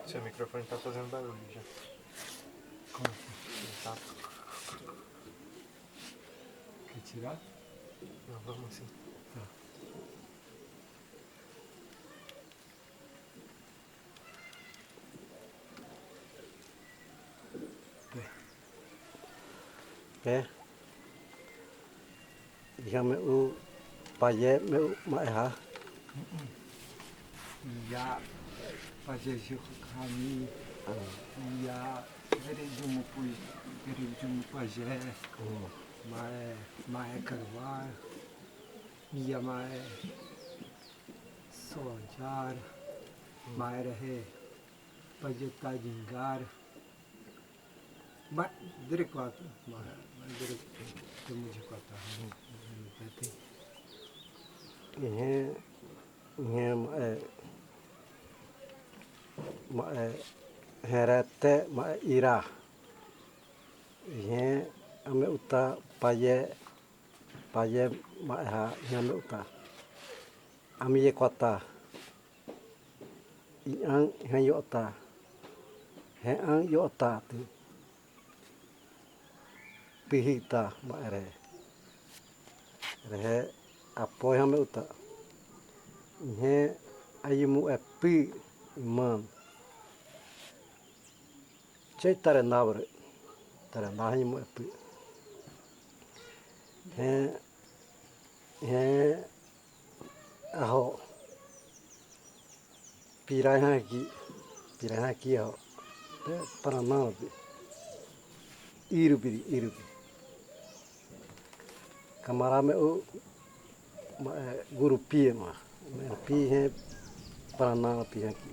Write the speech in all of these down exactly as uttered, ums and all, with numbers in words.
Seu microfone tá fazendo barulho já. Como assim? Ele tá. Quer tirar? Não, vamos assim. Tá. Pe. Iha me'u paye me'u ma'e ha. Iha paye jok hami. Ah. Iha bere jumu pu, bere jumu paye. Oh. Ma'e, ma'e karwa. Iha ma'e sojar. Ma'e rehe paye tajingar. Ba, dire kuatu, ma, ma dire temu de kuatu. Iha, iha, ma'e, ma'e, herete, ma'e, ira. Iha, ame uta, paye, paye, ma'e, ha, iha, ame uta. Ami ye kuata. Ian, iha yo'ota. Hean yo'ota tu. Pihita ma'e rehe. Rehe apo iha ame uta. Ihe ayumu epi iman. Chei tare nabre. Tare nahi mu epi. He, he, aho. Pirai haki, pirai haki aho. Pe Paraná bi. Irubi, irubi. Kamara me'u, ma, eh, guru pie ma. Me'u pi he Paraná pi haki.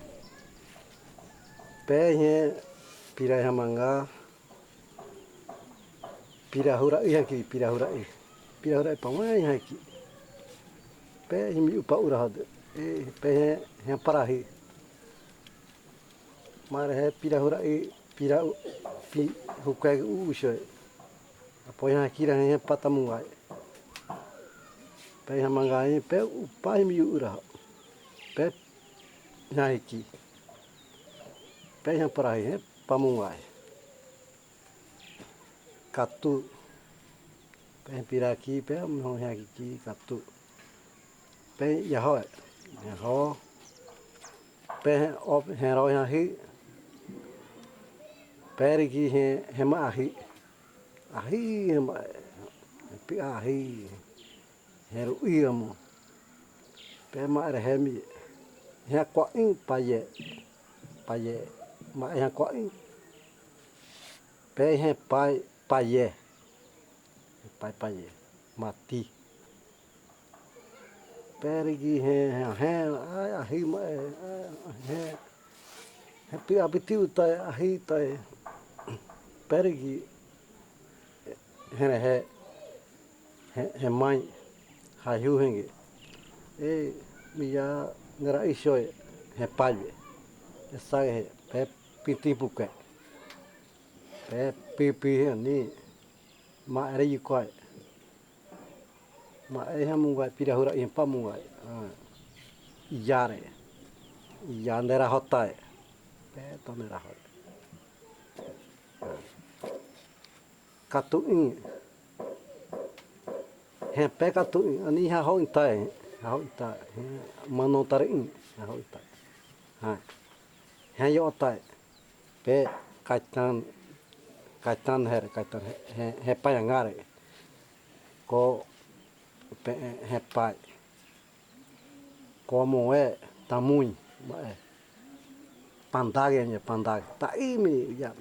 Pe he pirai hamanga. Pira hura i haki, pira hura i. Pira hura i pamai haki. Pe himi upa ura hode. E, pe he, he parahi. Mare he pira hura i, pira u, pi, hukai u ushoe. Apo haki ra he pata mungai. Pe he mangai, pe upa himi ura. Pe haki. Pe he parahi, he pamungai. Katu. Pe piraki, pe mo haki ki katu. Pe yaho, yaho. Pe o, hero yahi. Pe riki he, hema ahi. Ahi hema, pi ahi. Heru i amo. Pe ma'e rehe mi. He kua'in paye. Paye. Ma'e he kua'in. Pe he pai, paye. He pai, paye. Mati. Pe riki he, he, he, ai, ahi ma'e, ai, he. He pi api tiu tai, ahi tai. Pe riki he, he, he, he mai, hai hu henge. E, mi ya nera ishoe, he paibe. E sae he, pe piti puke. Pe pipi he ni, ma'e re yukoe. Ma'e he mungai pira hura i pamungai. Ah. Iyare. Iya nera hotae. Pe to nera hotae. Katu'in. He pe katu'in. Ani ha ho intae. Ha ho intae. He mano tare'in. Ha ho intae. Ha. He yo otae. Pe kaitan. Kaitan here. Kaitan he, he, he payangare. Ko pe he pai. Komo e tamui, ma'e. Pandage nye, pandage. Ta'i mi ya.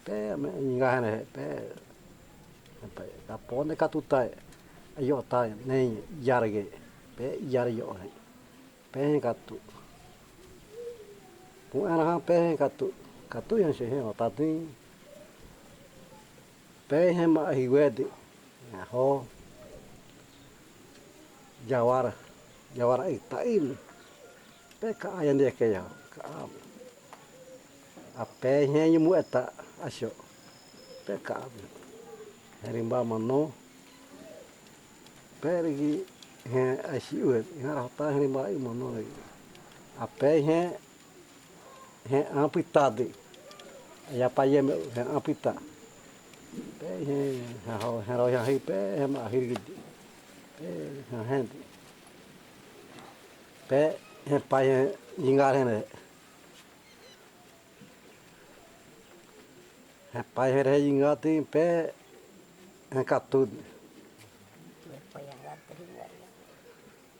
Pe me inga hene pe. Pe kapone katu tae. Yo tae ne yarge. Pe yar yo he. Pe he katu. Ku ana ha pe he katu. Katu yan she he o tatu. Pe he ma ahi wede. Aho. Jawara. Jawara i ta'i mi. Pe ka ayan dia ke ya. Ka a. Ape he yumu eta asho. Pe ka a. Herimba mano. Pe rigi he ashi ue. He rata herimba i mano rigi. Ape he hẽ ãpita di. Aya payé me hẽ ãpita. Pe hẽ, hẽ, hẽ, hẽ, hẽ, hẽ, pe hẽ ma hiri di. Pe hẽ, hẽ di. Pe hẽ pai hẽ yinga hẽ re. Hẽ pai hẽ re yinga di pe hẽ katu.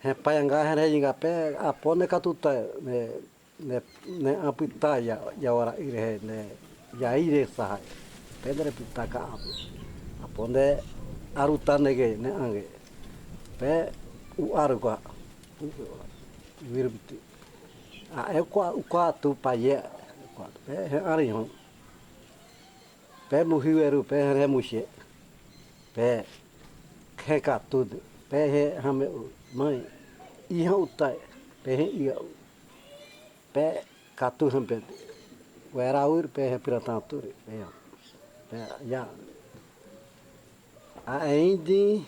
Hẽ pai yanga hẽ re yinga pe apo ne katu ta ne ne, ne ãpita ya, ya wara ire hẽ, ne, ya ire sahe. Pe ne re pita ka apo. Apo ne aruta nege, ne ange. Pe u aru ka, u, u, wirubiti. A, e kwa, u kwa tu pa ye, kwa, pe hẽ ari hon. Pe muhi weru, pe hẽ muxe. Pe hẽ katu, pe hẽ hame u, mai. Iha utai, pe hẽ ia u. Pe katu hembe. Wera wir pe hẽ pira tatu ri. Pe ya. Pe ya. A endi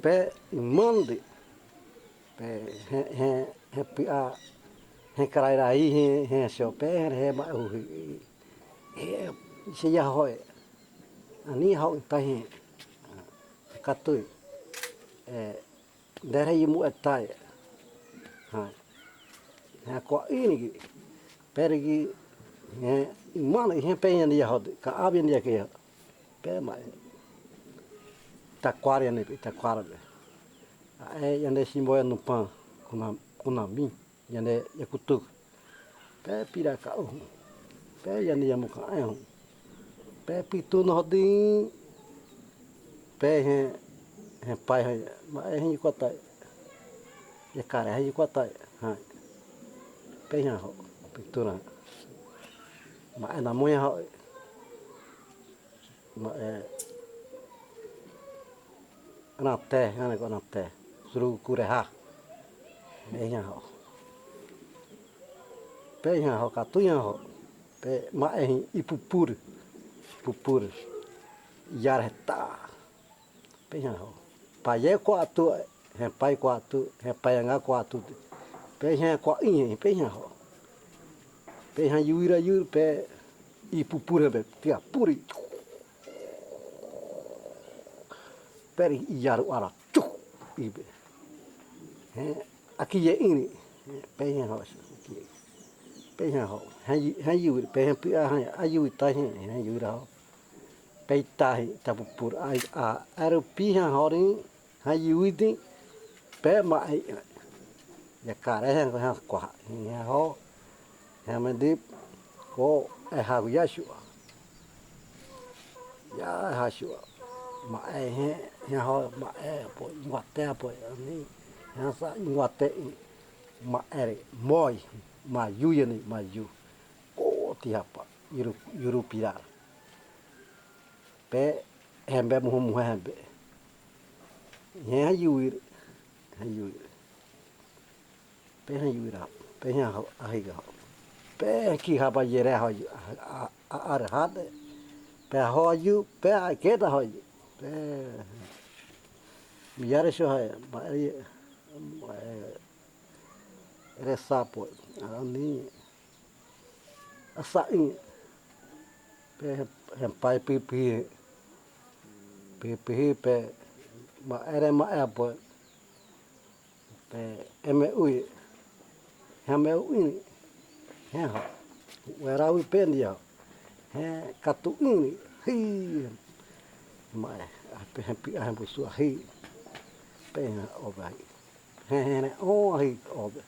pe mandi. Pe hẽ, hẽ, hẽ pi a. Hẽ karai rai hẽ, hẽ sio pe hẽ, hẽ ma uhi. Hẽ, se ya hoe. Ani hau tai hẽ. Katu. E, Dere imu etai. Ha. Ha, kwa ini ki. Pergi. He, imana, he pe yan ya hodi. Ka abi yan ya ke ya. Pe ma. Takwari ne pe, takwari ne. A, e, yan de simbo ya nupa. Kuna, kuna mi. Yan de ya kutuk. Pe pira ka u. Pe yan ya muka e u. Pe pitu no hodi. Pe he, he pai he. Ma e he kwa tai. Ya kare he kwa tai. Ha. Pe ha ho. Pitu na. Ma e na mo ya ho. Ma, e, anate, ane ko anate. Suru kure ha. Pe ha ho. Pe ha ho, katu ha ho. Pe ma e hi, i pupur. Pupur. Yar heta. Pe ha ho. Pa ye ko atu, he pai ko atu, he pai anga ko atu. Pe ha ko i, pe ha ho. Pe ha yura yur, pe i pupur he pe, tia puri. Peri i yaru ara, chuk, ibe. He, aki ye ini, pe ha ho, aki ye. Pe ha ho, ha yi, ha yi, pe ha pi a, ha yi tai he, ha yi ra ho. Pe tahi, ta pupur, ai, a, aru pi ha ho ri, ha yi di, pe ma ai. Ya kare ha, ha, kwa, ha ho, ha me di, ko, e ha ya shu. Ya, ha shu. Ma e he, he ho, ma e po, nguate po, ni, he sa, nguate, ma e re, moi, ma yu ye ni, ma yu. Ko ti hapa, yuru, yuru pirar. Pe, hembe, muhu, muhu, hembe. He ha yuir, ha yuir. Pe ha yuir a, pe ha ho, ahiga ho. Pe ki haba yere ho, a, a, a, ar hade. Pe ho yu, pe a keda ho yu. Pe. Miyare sho ha, ma, e, ma, e, re sapo. Ani. Asa i. Pe, he pai pi pi. Pi pi pe. Ma ere ma e po. Pe eme ui. He eme ui. He ha. Wera ui pe ni ha. He katu ini. Hi. Ma e. Pe he pi a he busu a hi. Pe ha o ba hi. He, he, he, o, hi, o, be.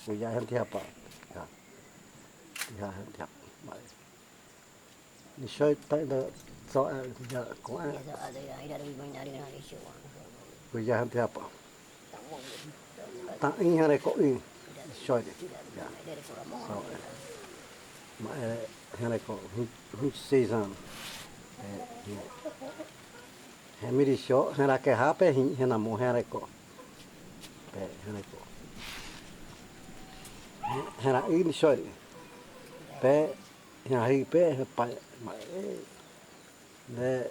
Kuya henti hapa. Ya. Ya, henti hapa. Mai. Ni shoy ta da so, e, ya, ko, e. Kuya henti hapa. Ta i hare ko i. Shoy. Ya. So, e. Ma, e, hare ko, hu, hu season. E, ya. He miri sho, he ra ke hape, he, he na mo he re ko. Pe, he re ko. He, he ra i ni sho re. Pe, he ra hi pe, he pa, ma, e. Le,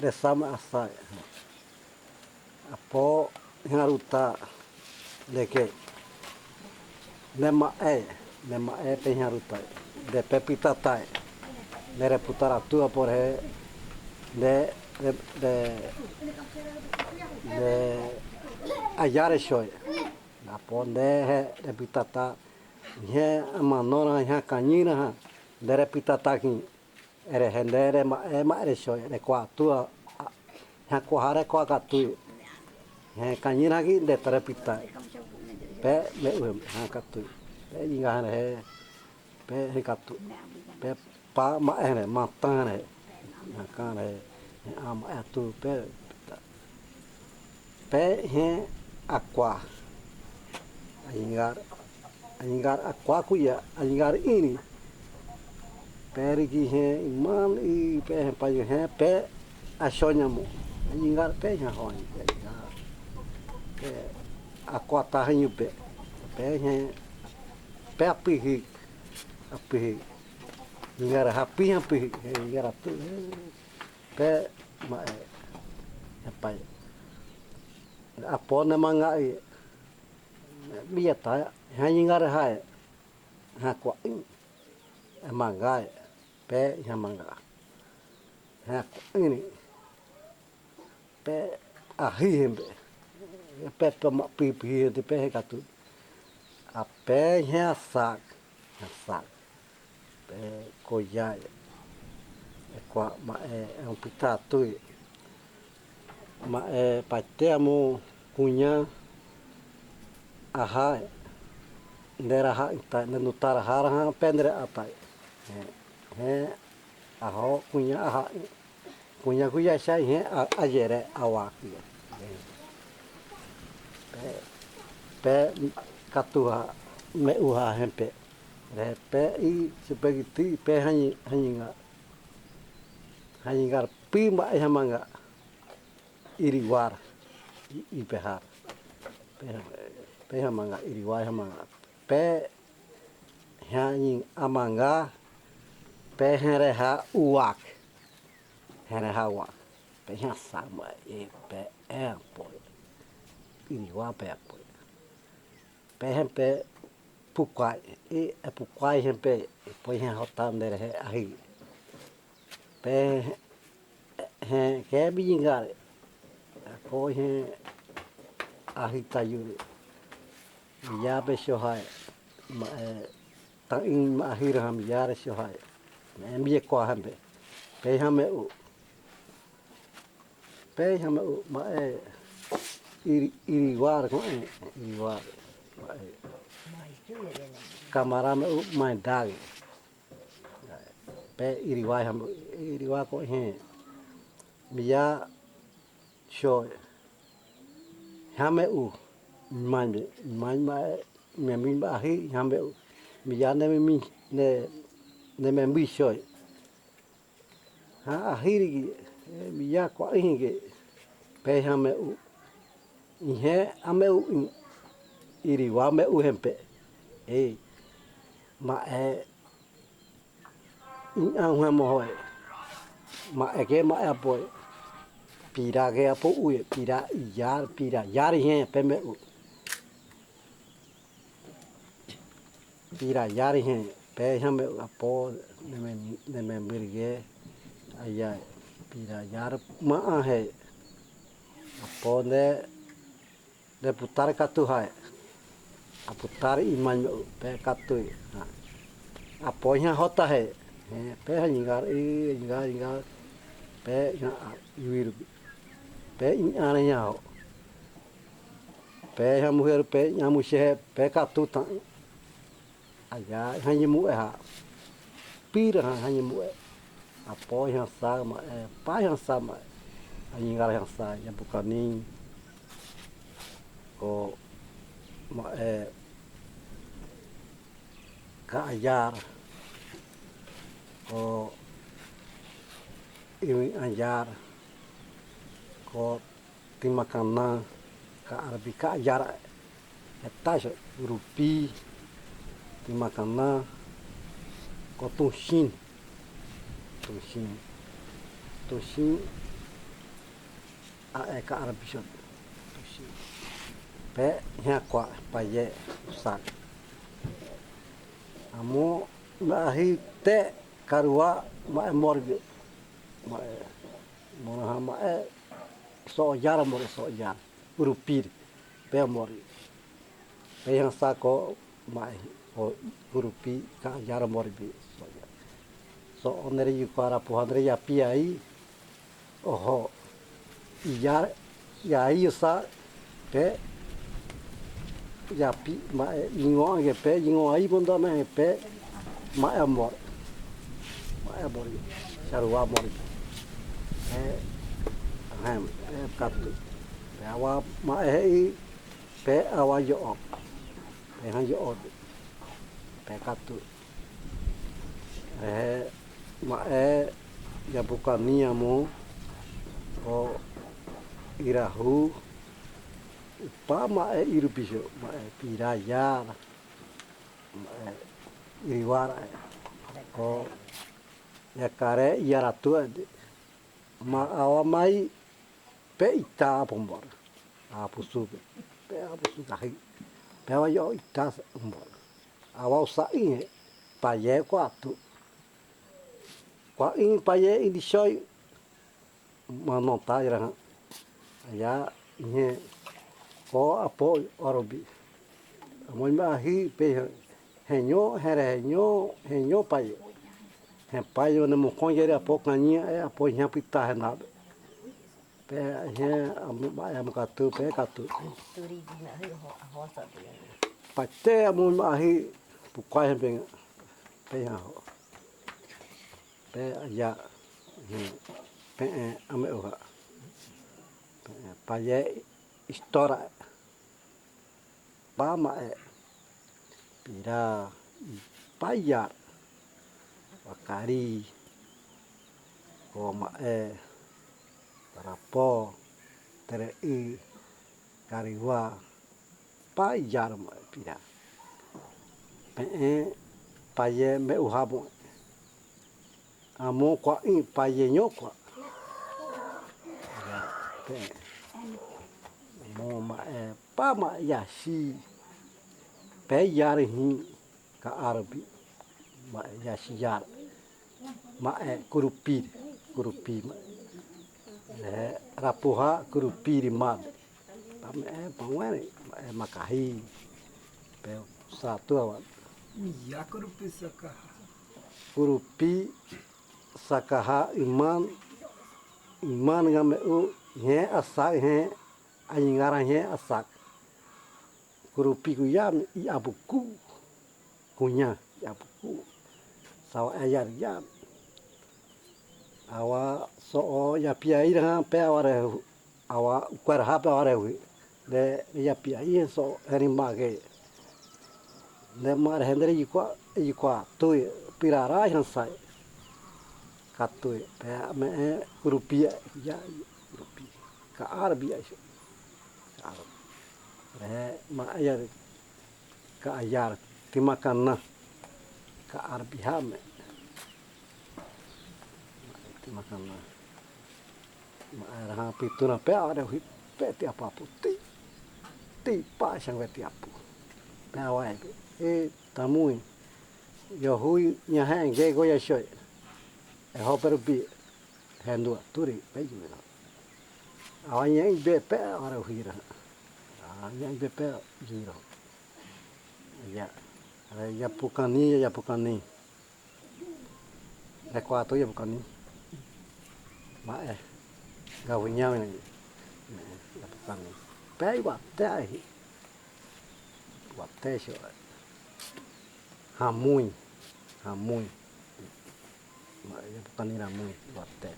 re sa ma asa. Apo, he ra ruta, le ke. Nde ma'ẽ, nde ma'ẽ pe hã rutai, nde pe pytatae, nde re putara tua por he, nde, nde, nde, nde aya re choe. Apo nde he re pytata, hẽ amanora hã, hã kañyra hã, nde re pytata kĩ. Ere hẽ nde re ma'ẽ, ma'ẽ re choe, re ko'a tua, a, hã ko'a hã re ko'a katui. Hẽ kañyra hã kĩ nde ta re pyta. Pe me'u hã katui. Pe inga hã re hẽ, pe hẽ katu. Pe pa ma'ẽ hã re, mata hã re. Hã ka re, hẽ a ma'ẽ atu, pe, pe hẽ akua. Añingar, añingar akua kuya, añingar ĩri. Pe riki hẽ iman i pe hẽ payu hẽ pe achoñamo. Añingar pe hã hoñi, pe hã. Pe akua ta hã ñupe. Pe hẽ, pe apyhi, apyhi. Añingar hã apyhi, apyhi, añingar atu. Pe ma'ẽ, hẽ pai. Apo nde manga i, miyata, hã añingar hã e, hã ko'a ĩ, e manga e, pe hã manga. Hã ko'a ĩri, pe ahi hembe, pe, pe ma'pipiri hembe, pe hẽ katu. Ape hẽ asak, asak. Pe koya e, e ko'a ma'ẽ, e un pytatu i. Ma'ẽ paite amo kuña aha, nde ra ha ita, nde nutara ha ra ha pe nde re ata. Hẽ, hẽ, aho kuña aha. Kuña kuya chai hẽ, a, ayere awa kuya. Pe, pe katu ha me'u ha hempe. Re pe i, chupe kiti, pe hañi, hañinga. Hañingar pima e hamanga. Iriwar, i, i pe har. Pe, pe hamanga, iriwar hamanga. Pe hañi amanga, pe hereha uak. Hereha uak. Pe hasa ma, e, pe e apoy. Iriwar pe apoy. Pe hempe pukwai, e, e pukwai hempe, e poi hã hota nde re he ahi. Pe hẽ, ke biyingar, ko hẽ ahi tayure. Ya pe shohai, ma, e, ta in ma ahi ra ham ya re shohai. Me en biye ko hambe. Pe hame u. Pe hame u, ma, e, iri, iriwar ko, e, iriwar. Ma, e. Kamara me u, ma, e, dagi. Pe iriwai ham, iriwai ko hẽ. Miya shoe. Hame u. Mimai me, mimai ma, mimai ma ahi, hame u. Miya ne mimi, ne, ne mimi shoe. Ha, ahi rigi, e, miya ko ahi ge. Pe hame u. Ihe ame u, i, iriwai me u hempe. E, ma e, Iña uhe mohoe. Ma eke ma e apoe. Pira ke apo ue, pira iyar, pira yari he pe me u. Pira yari he pe hame u apo, ne me, ne me mbirige. Aya, pira yar ma ahe. Apo ne Deputar katu hae. Aputar iman pe katu. Ha. Apo iha hota he. He, pe ha ingar, i, ingar, ingar. Pe iha, a, iwir. Pe iña iha ho. Pe iha mujer, pe iña mujer, pe katu ta. Aya, hañi mu'e ha. Pira ha, hañi mu'e. Apo iha sa ma, e, pa iha sa ma. Hañi ngar iha sa, ya bukanin. Ko ma, e, ka ayar. Ko iwi ayar. Ko Timakana, ka Arabi ka ayar, e tacho, rupi, timakana, ko tunsin, tunsin, tunsin, a e ka Arabi shot, tunsin. Pe, hia kwa, paye, usak. Amo ma'e ahi te karua ma'e Moribie. Ma'e, mono ha ma'e so'o yar Moribie, so'o yar. Kurupi, pe Moribie. Pe han sako ma'e, o kurupi ka yar Moribie. So'o yar. So'o nere yukara puha nere yapi ai. Oho. Iya, iya, iya sa pe yapi ma'e yingo age pe, yingo ai mondo age pe ma'e Mor. Ma'e Mor. Sarua Mor. Pe, ahem, pe katu. Pe awa ma'e hei, pe awa yo'o. Pe han yo'o. Pe katu. Ehe, ma'e Yapukani amo, o irahu, upa ma'e irubiso, ma'e pira yar, ma'e iriwara, o yakare yaratu ade. Ma awa mai pe ita apu Mor. Apu suge. Pe apu suge ahi. Pe awa yo ita Mor. Awa usa inge paye kuatu. Kua in paye ini soi. Mano ta ira. Ya inge ko apo arobi. Amo ma'e ahi pe henyo, here henyo, henyo paye. He paye ne mokon yere apo kania e apo ihe pita he nabe. Pe ihe amo, amo katu, pe katu. Pate amo ma'e ahi pukai he benga. Pe ihe ho. Pe ya, ihe, pe e ame uha. Pe e, paye istora. Ba ma'e pira i payar wakari ko ma'e rapo tere i kariwa payar ma'e pira. Pe e paye me uha mo. Amo kua in paye nyo kua. Ya, pe. Amo ma'e pa ma'e yasi. Pe yar hi ka arbi. Ma'e yasi yar. Ma'e kurupi, kurupi ma'e. Rapuha kurupi ri ma'e. Pame e pangwere ma'e makahi. Pe satu awan. Iya kurupi sakaha. Kurupi sakaha iman, iman ngame u, ihe asak, ihe, aingara ihe asak. Kurupi kuya i abuku. Kunya i abuku. Sawa ayar ya. Awa so'o yapi ai raha pe awa re Awa ukara hapa awa rewi. De yapi ai so heri mage. De mare hendere yikwa, yikwa tui pirara hansai. Katui pe me e kurupi ya, kurupi. Ka arbi ai so. Ka arbi. Re ma ayar. Ka ayar timakana. Ka arbi hame. Timakana. Ma ayar ha pituna pe are hui pe ti apapu ti. Ti pa sang pe ti apu. Pe awai pe. E tamui. Yo hui nya he nge go ya shoi. E ho perupi. Hendua turi pe jumira. Awa nya ibe pe ara hira. Awa nya ibe pe jumira. Ya. Ara ya pukani, ya pukani. Re kuatu ya pukani. Ma e. Ga hunya ni. Ya pukani. Pe iwa te ai. Wa te sho. Hamui. Hamui. Ma, ya pukani ramui, wate.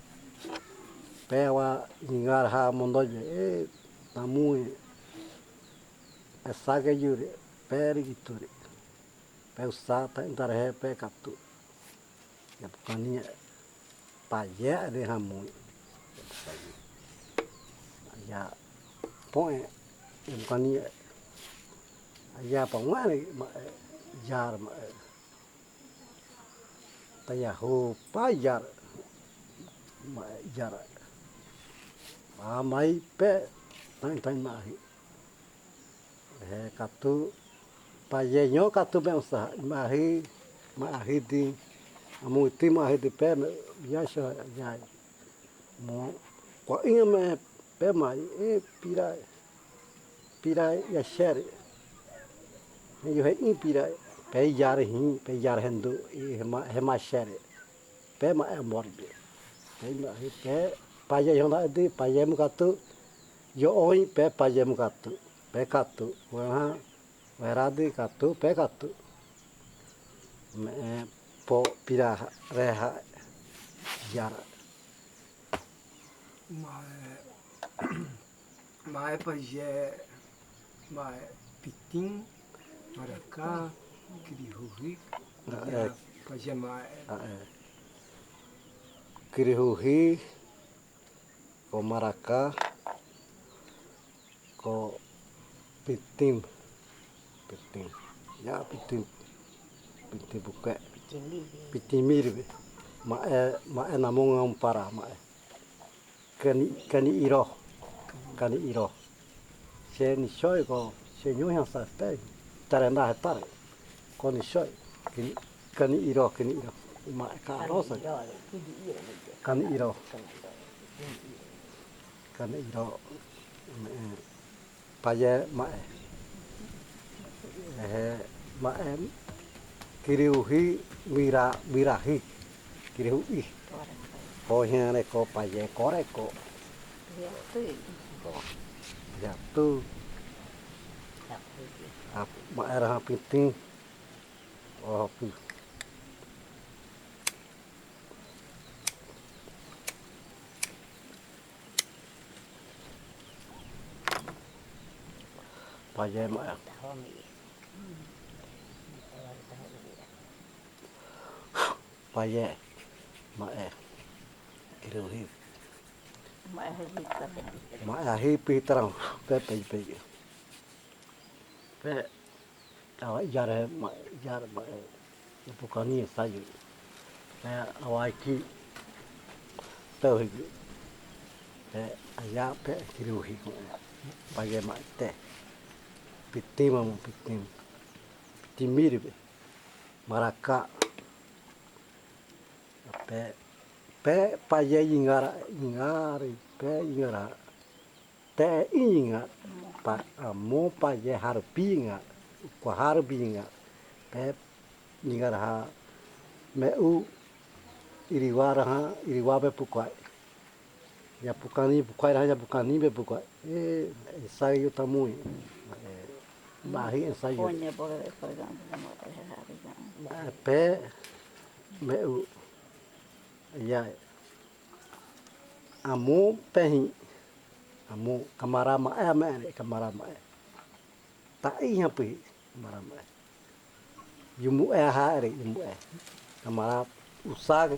Pe wa ingar ha mondo je, e, tamui. E sage yure, pe ri gituri. Pe usata intare he pe katu. Ya pukani e. Paye de hamui. Ya poe, ya pukani e. Ya pangwani ma e, yar ma e. Tayahu payar ma yar. Amai pe tain tain mahi. He katu paye nyo katu pe usaha mahi. Ma'ẽ ahi di, amu iti ma'ẽ ahi di pé, me, ya sha, ya. Mo, kwa inya me, pé ma, e, pira, pira ya shere. Yo he in pira, pé yar hin, pé yar hendo, e, hema, hema shere. Pé ma'ẽ amor bi. Pé ma, e, pé, payé yo na di, payé mu katu, yo oin, pé payé mu katu, pé katu, wa ha, Wera di katu, pé katu. Me, eh, po pira ha, re ha, yara. Ma'ẽ, ma'ẽ payé, ma'ẽ pitin, maraka, kirihuhi, ah, ya, eh, payé ma'ẽ. Ah, eh. Kirihuhi, ko maraka, ko pitin, pitin. Ya, pitin, pitin buke. Pitin miri. Pitin miri. Ma'ẽ, ma'ẽ namonga umpara, ma'ẽ. Kani, kani iro. Kani iro. Se ni soi ko, se nyo yang sa te. Tare na he tare. Ko ni soi. Kini, kani iro, kani iro. Ma'ẽ ka rosa. Kani iro. Kani iro. Ma'ẽ. Payé ma'ẽ. Eh, ma'ẽ. Kirihuhi, mira, mirahi. Kirihuhi. Ko hiane ko payé, koreko. Ko. Ya tu. Ap, ma'ẽ raha pitin. Oh, pu. Payé ma'ẽ. Payé ma'ẽ. Kirihuhi. Ma'ẽ ahi pi tarang. Pé, pé, pé. Pé. Awa yar he ma, yar ma, eh, pukani sayu. Eh, awa iki tau higi. Eh, aya pé kirihuhi, eh, payé ma te. Pitin ma mo pitin. Pitin miri pé. Maraka. Pé, pé payé ingara, ingari, pé ingara. Te iña, pa, amo payé harbiña, kwa harbiña, pé, ñiña raha, me'u, iriwa raha, iriwa be pukwai. Ya pukani, pukwai raha, ya pukani be pukwai. E, ensayo tamui. E, bahi ensayo. Pé, me'u, ya, amo pehi, amo kamara ma'e, amo kamara ma'e. Ta'i hapi, kamara ma'e. Yumu'e haere, yumu'e. Kamara usa,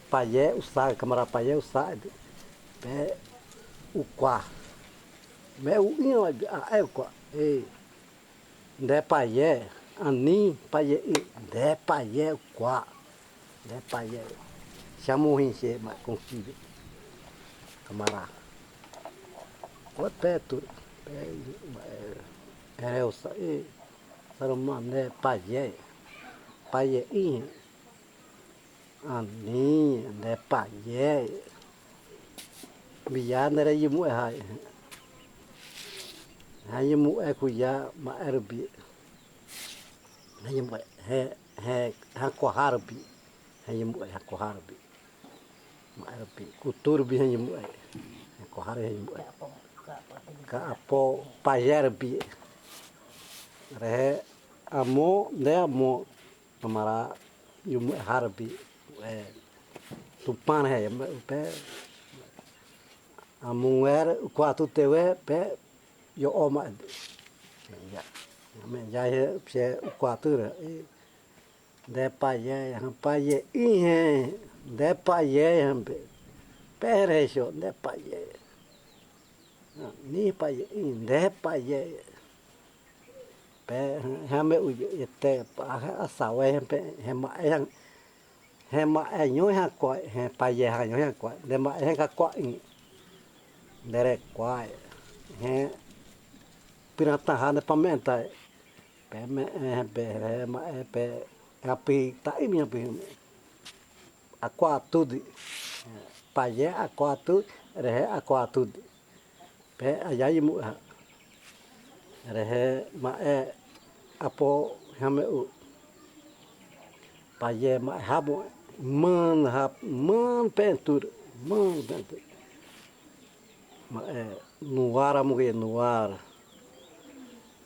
payé usa, kamara payé usa. Pé ukwa. Me'u iña a'e ukwa. E. Nde payé, ani payé i, nde payé ukwa. Nde payé. Shamu hinse ma konsibe. Kamara. Ko pé tu, pé, eh, pere usa, eh, saruma nde payé. Payé i. Ani, nde payé. Biya nere yumu'e hai. Hai yumu'e kuya ma'e rubi. Hai yumu'e, he, he, ha kohar bi. Hai yumu'e, ha kohar bi. Ma'e rubi. Kutur bi hai yumu'e. Ha kohar hai yumu'e. Ka apo payé rubi. Rehe amo, nde amo. Kamara yumu'e harbi, eh, tupan he, yumu'e pé, amunger kuatu tewe, pé, yo oma, ya, me ya he, pé, kuatu re, eh, nde payé, ha payé, ihe, nde payé, ha pé, pé re sho, nde payé, ni payé, i, nde payé. Pé, he me'u yete, pa, he asawe, he pé, he ma'e, he ma'e ño he kwa, he payé ha ño he kwa, nde ma'e he ka kwa i, nde re kwa, he pirata ha nde pa me'e tai, pé me'e, he pé, he ma'e pé, Api ta'i mi api. Akoatu di. Payé akoatu, rehe akoatu di. Pé ayayi mu'e hã. Rehe ma'e apo hã me'u. Payé ma'e hã mu'e. Ma'e hã, ma'e pe'e tur. Ma'e pe'e tur. Ma'e nuar amo ge nuar.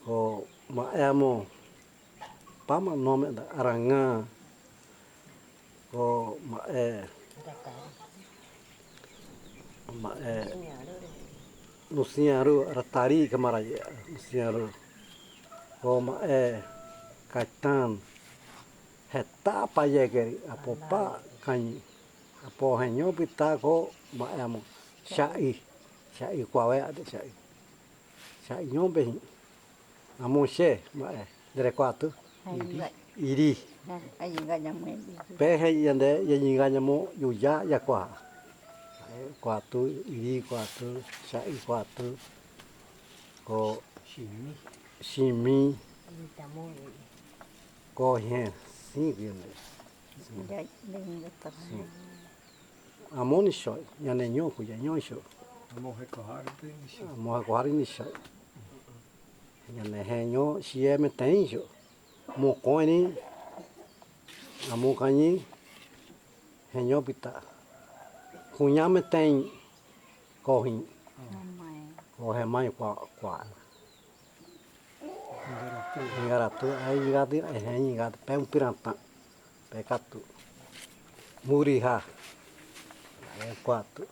Ko ma'e amo. Pama nome da aranga. Ko ma'e. Ma'e. Nusiaru, ratari kamara ye. Nusiaru. Ko ma'e. Kaitan. Heta payé keri. Apo pa kanyi. Apo heño pita ko ma'e amo. Sha'i. Sha'i kuawe ade sha'i. Sha'i ño be hi. Amo she ma'e. Dere kuatu. Iri. Pé he yande ya ñinga ñamo yuya ya kua. Kuatu, iri kuatu, sha'i kuatu. Ko shimi. Shimi. Ko he, sin yande. Sin. Amo ni sho'i, yande ño kuya ño sho'i. Amo he kohari ni sho'i. Amo he kohari ni sho'i. Yande heño shie me tein sho'i. Mo koeni. Amo kañi. Heño pita. Kuña me tein. Kohi. Ko he mai kua, kua. Ingaratu, ai ingati, ai he ingati, pé un pirata, pé katu. Muriha, ai kuatu.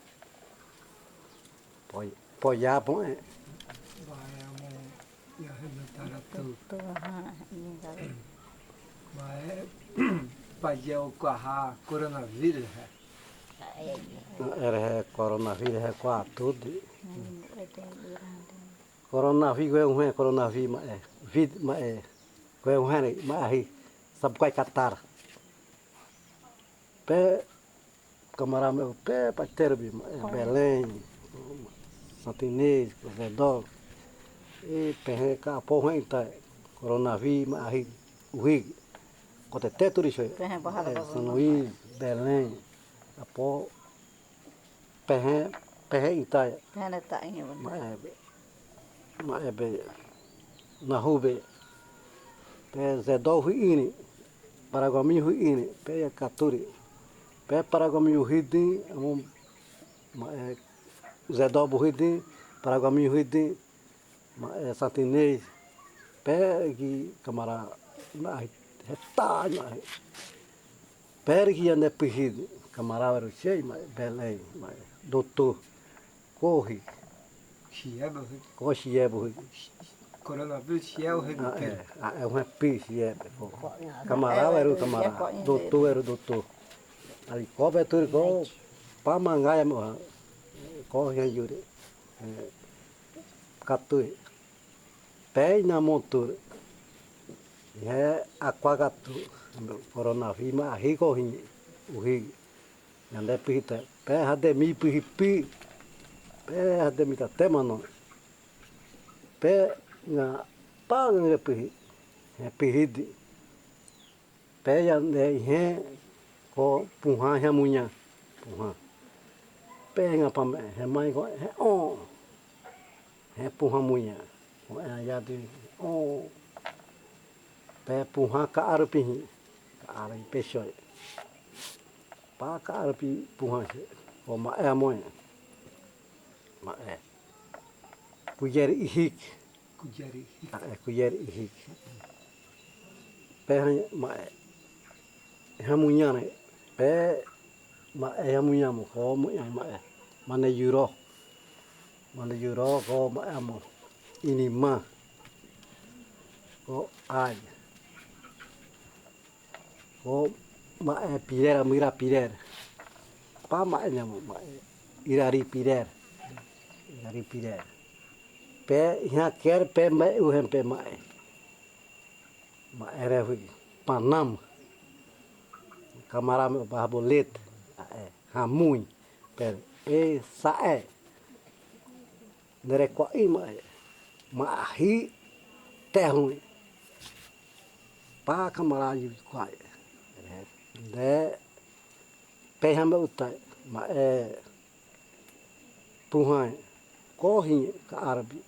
Poi, poya poe. Bae amo, ya he metaratu. Bae, payé o kuaha, coronavirus he. Ere he coronavirus he kuatu di. Coronavirus, koe uhe coronavirus ma'e. Vid ma'e. Koe uhe ma'e ahi. Sabukai katar. Pé kamará me'u pé paterbi ma'e. Belém. Santinês, Zedó. E pehẽ ka apo uhe ita. Coronavirus ma'e ahi. Uhigi. Kote teturi sho'i. Pehẽ bahara. São Luís, Belém. Apo Pehẽ, pehẽ ita. Pehẽ ne ta inge bana. Ma'e be. Ma'e be. Nahu be. Pé Zedó hui ini. Paraguami hui ini. Pé ya katuri. Pé Paraguami hui di. Amo ma'e Zedó hui di. Paraguami hui di. Ma'e Santinês, pé gi kamará, ma'e heta, ma'e. Pé gi yande pihi, kamará weru shei, ma'e Belém, ma'e doutór, kohi. Shie buhi. Ko shie buhi. Coronavirus shie buhi. Ah, é, ah, é, uhe pi shie buhi. Kamará weru kamará, doutór weru doutór. Ali ko be turi ko, pa manga ya mo, ko he yuri. Eh, Katui. Pé ina mo tur. He akua katu. Coronavirus ma'e ahi ko hi. Uhi. Yande pihi ta. Pé hade mi pihi pi. Pé hade mi ta te mano. Pé nga pa nga pihi. He pihi di. Pé yande ihe ko puha ihe muña. Puha. Pé nga pa me, he mai ko, he o. He puha muña. Ko e ya di o. Pé puha ka aru pihi. Ka aru pe sho'i. Pa ka aru pi puha she. Ko ma'e amoe. Ma'e. Kuyeri ihik. Kuyeri ihik. Ah, eh, kuyeri ihik. Pé ha ma'e. Hamuña ne. Pé ma'e hamuña mo ko mo ya ma'e. Mane yuro. Mane yuro ko ma'e amo. Ini ma. Ko ai. Ko ma'e pirer, amo ira pirer. Pa ma'e ñamo ma'e. Irari pirer. Irari pirer. Pé iha ker pé ma'e uhen pé ma'e. Ma'e rehui. Panam. Kamará me baha bolet. Ae. Hamuñ. Pé. E sa'e. Nere kua'i ma'e. Ma'e ahi tehuñ. Pa kamará yu kua'i. Nde pe hã me'u tae, ma'e puhãe, ko hiñe ka árbi.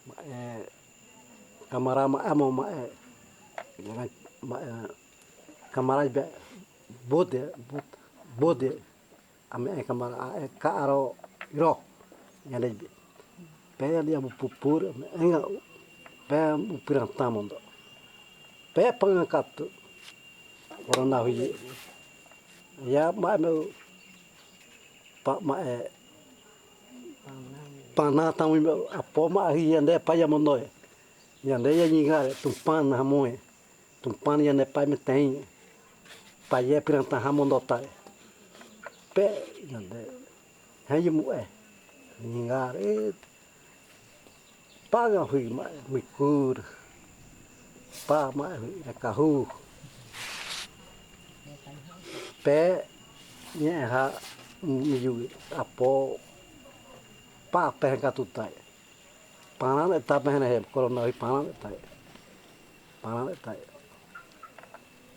Ma'e kamara ma'e mo ma'e, ma'e kamara be bode, bode. Ame ẽ kamara ẽ ka aro iro. Ñande be. Pe ñande amu pupur, ame ẽga u. Pe mu pirãtã mondo. Pe panga katu. Korona huyi. Ya ma'e me'u. Pa ma'e. Pana tamu me'u. Apo ma'e huyi ñande pa ya mondo. Ñande ya ñingare, tumpana hamoe. Tumpana ñande pai me tein. Paye pirãtã hã mondo tae. Pe ñande. Hã yi mu'e. Ñingare. Paga hui ma'e, mikur. Pa ma'e hui, rekahu. Pe, ñe'e ha, miyu, apo. Pa pe hã katu tae. Pana ne ta mehene he, korona huyi pana ne ta. Pana ne ta.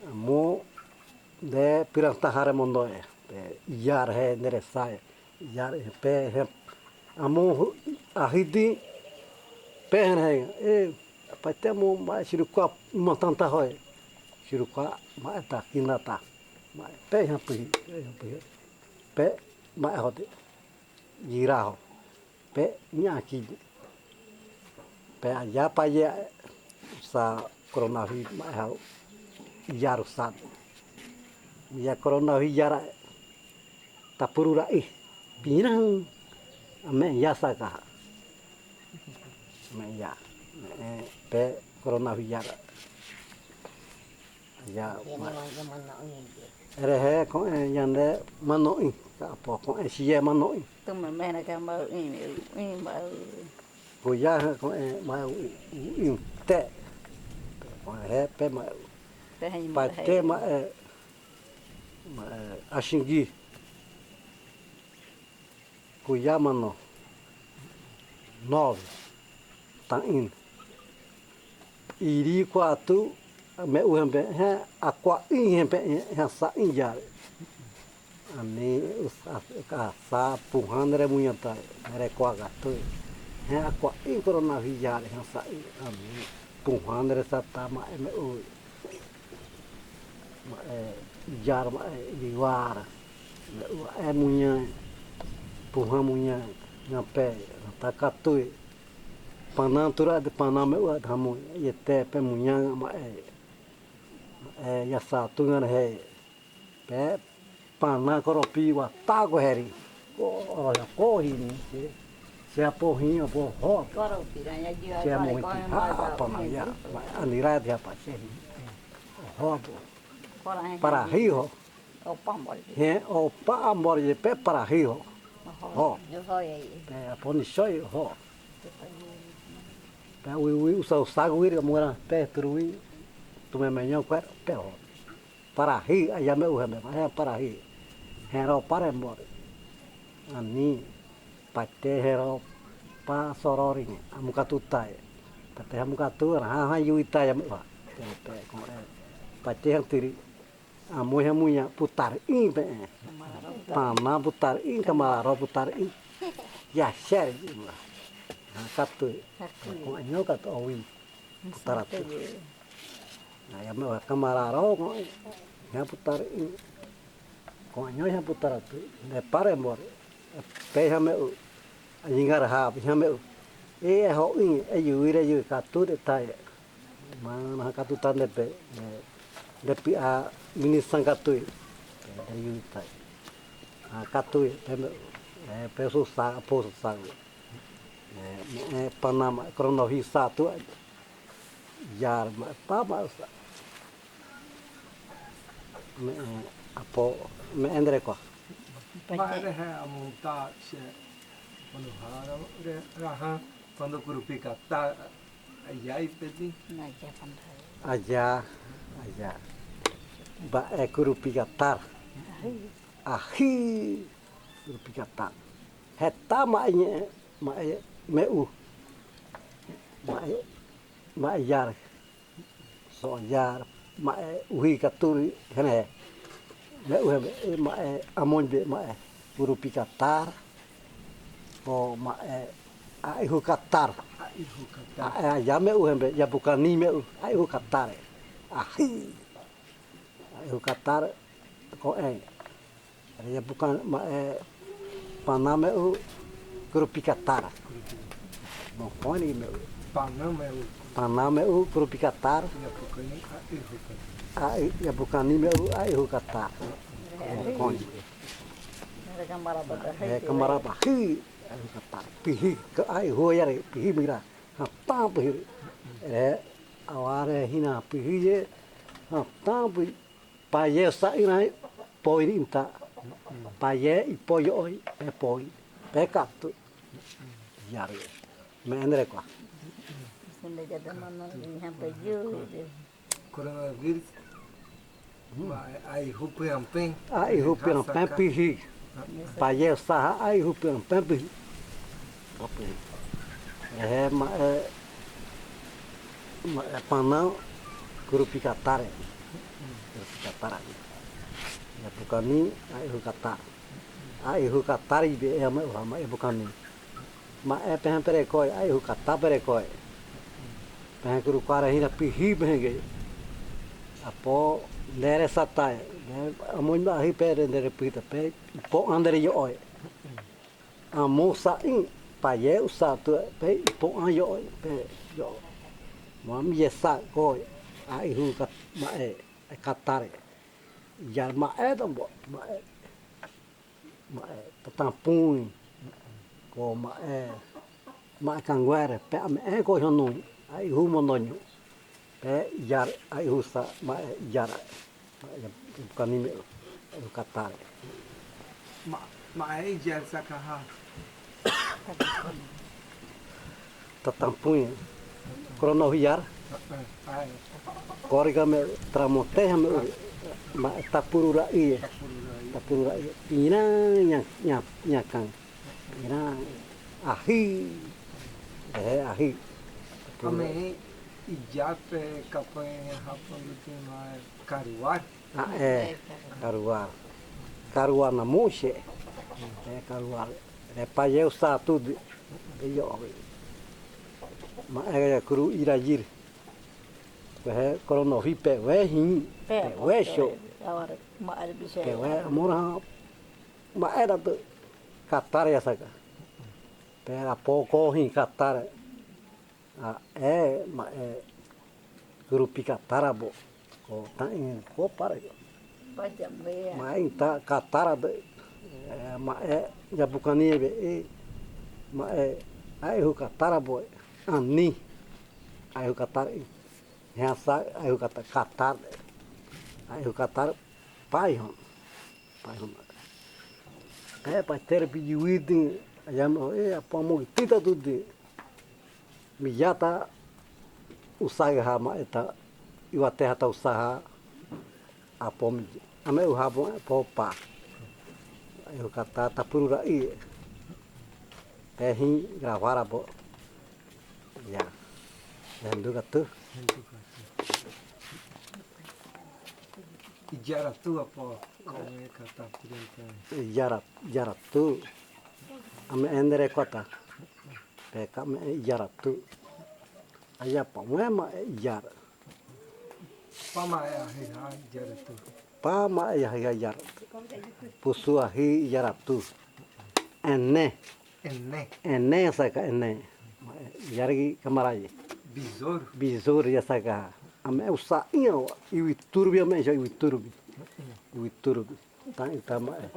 Amu de pirãtã hare mondo e. Pe iyar he nere sae. Iyar he pe he. Amu hu-, ahidi pe he he. E, pai te amu ma sirukua mantanta hoe. Sirukua ma eta kinata. Ma pe he pe, pe he pe. Pe ma hode. Iraho. Pe ñaki. Pe aya paye sa korona huyi ma hau. Yaru sa. Ya korona huyi yara. Tapuru rai. Pirãhã. Ame ya sa ka. Ame ya. Ẽ, pe korona huyi yara. Ya, ma-, ere he ko'e ñande mano'i, ka apo ko'e sie mano'i. Tuma mena ka ma'u ĩme, ĩma. Kuya he ko'e ma'u ĩte. Ko'e he pe ma'u. Pai te ma'e, ma'e, asingí. Kuya mano. Nove. Ta'in. Iri kuatu, me'u hembe, he, akua'in hembe, he, sa'in yare. Ani, us-, as-, asa, puhã nere muña tae, nere kua katu. He, akua'in korona huyi yare, he, sa'in, ani, puhã nere sata ma'e me'u. Ma'e, yar ma'e, liwar. Me'u, e muña, puhã muña, ñape, ta katu. Pana tura de pana me'u hamu, yete pe muña ma'e. E, ya sa tungan he. Pe pana koropi wa ta ko heri. Ko, ko hini, se, se apo hin, apo ho. Se apo hin, ha, pana ya. Anira de apa se hin. Ho apo. Para hi ho. He, o pa ambor ye pe para hi ho. Ho. Pe apo ni soi ho. Pe ui ui usa usa ui mura pe turu ui. Tu me meño kuer pe ho. Para hi, aya me'u hembe, ma he para hi. Hero para embor. Ani, pate hero pa sorori, amu katu tae. Pate amu katu, ha, ha, yui tae amu ha. Pe, pe, kore. Pate hantiri. Amu he muña putar in pe. Pana putar in, kamaro putar in. Ya, seri. Ha, katu. Katu. Ko anyo katu awi. Putar atu. Na, ya me'u kamararo ko, ya putar in. Ko anyo ya putar atu. Ne pare mor. Pe ya me'u. Ayingar ha, ya me'u. E, ho in, e, yu, ire, yu, katu de tae. Mana katu tande pe. E, de pi a, minisan katu. E, de yu tae. A, katu, pe me'u. E, pe su sa, po su sa. E, me, e, panama, krono hi satu. Yar ma, pa ma sa. Me, e, apo, me endre ko. Pare he amunta se. Kono haro re, raha, kono kurupi kata, ayai peti. Aya, aya. Ba, e, kurupi kata. Ahi. Kurupi kata. Heta ma, e, ma, e, me'u. Ma, e, ma, e, yar. So yar, Ma'e uhi katuri hene. Me'u hebe, e ma'e amoibe ma'e. Kurupi katara. Ko ma'e aihu katara. Aihu katara. Aya me'u hebe, Yabukani me'u, aihu katara. Ahi. Aihu katara, ko e. Aya bukan ma'e Pana me'u kurupi katara. Mokoni me'u. Pana me'u. Pana me'u kurupi katara. Yabukani aihu katara. Ai, Yabukani me'u aihu katara. Mokoni. E, kamaraba hi, aihu katara. Pihi, ke aihu yare, pihi mira. Hata pihi. E, aware hina pihi ye. Hata pihi. Paye sa ina poi inta. Paye i poi oi, e poi. Pe katu. Yare. Me endre kwa. Sende jada mama ni hampa juu. Coronavirus. Ma aihu pui ampen. Aihu pui ampen pihi. Paye sa aihu pui ampen pihi. Oke. E, ma'e, ma'e Pana kurupi katara. Kurupi katara. Yabukani aihu katara. Aihu katara ibe e ma'e uha ma'e Yabukani. Ma'e pehen perekoe, aihu katara perekoe. Pehen kuru kara hina pihi pehen ge. Apo nere satae, ne amoibe ahi pe nere pihi ta pe, ipo andere yo oe. Amo sa in, paye usa tu pe, ipo an yo oe, pe, yo. Mam ye sa koe, aihu kat, ma'e, katara. Yar ma'e tambo, ma'e. Ma'e, tatampuin, ko ma'e, ma'e kanguere, pe ame'e ko honui, aihu mondoño, pe yar, aihu sa, ma'e, yar, ma'e, Yabukani me'u, aihu katara. Ma, ma'e, yar sakaha. Tatampuin. Krono hiar. Koriga me tramote hame uri. Ma tapuru ra'i. Tapuru ra'i. Pina nya, nya, nyakan. Pina ahi. E, ahi. Ame ijape kape hapa lutima karuar. A, e, karuar. Karuar na muxe. E, karuar. E, paye usa tu di, di yo. Ma, e, kuru irayir. Pe, korono hi pe, we hi. Pe, we sho. Pe, we amora. Ma era tu. Katara ya saka. Pe, a poko hi katara. A, e, ma, e, kurupi katara bo. Ko, ta, e, ko para yo. Ma, e, ta, katara be. E, ma, e, ya bukani be, e, ma, e, aihu katara bo. Ani. Aihu katara, e. Ya sa, aihu kata, katara. Aihu katara, pai hon. Pai hon. E, pai tere pi yuidin, ayam, e, apo mo tita tu di. Miyata usaha ma eta, iwate hata usaha apo mi. Ame uha bo po pa. Aihu kata tapuru ra'i. Pehin gravara bo. Ya. Hendu katu. Ijara tu apo. Kome kata tirenta. Ijara, ijara tu. Ame endere kota. Peka me ijara tu. Aya pa, me ma ijara. Pa ma ya hi ha ijara tu. Pa ma ya hi ha ijara tu. Pusu ahi ijara tu. Ene. Ene. Ene saka ene. Ijara gi kamaraye. Bizor. Bizor ya saka. Ame usa inyo. Iwi turbi ame iwi turbi. Iwi turbi. Ta, ta ma, e.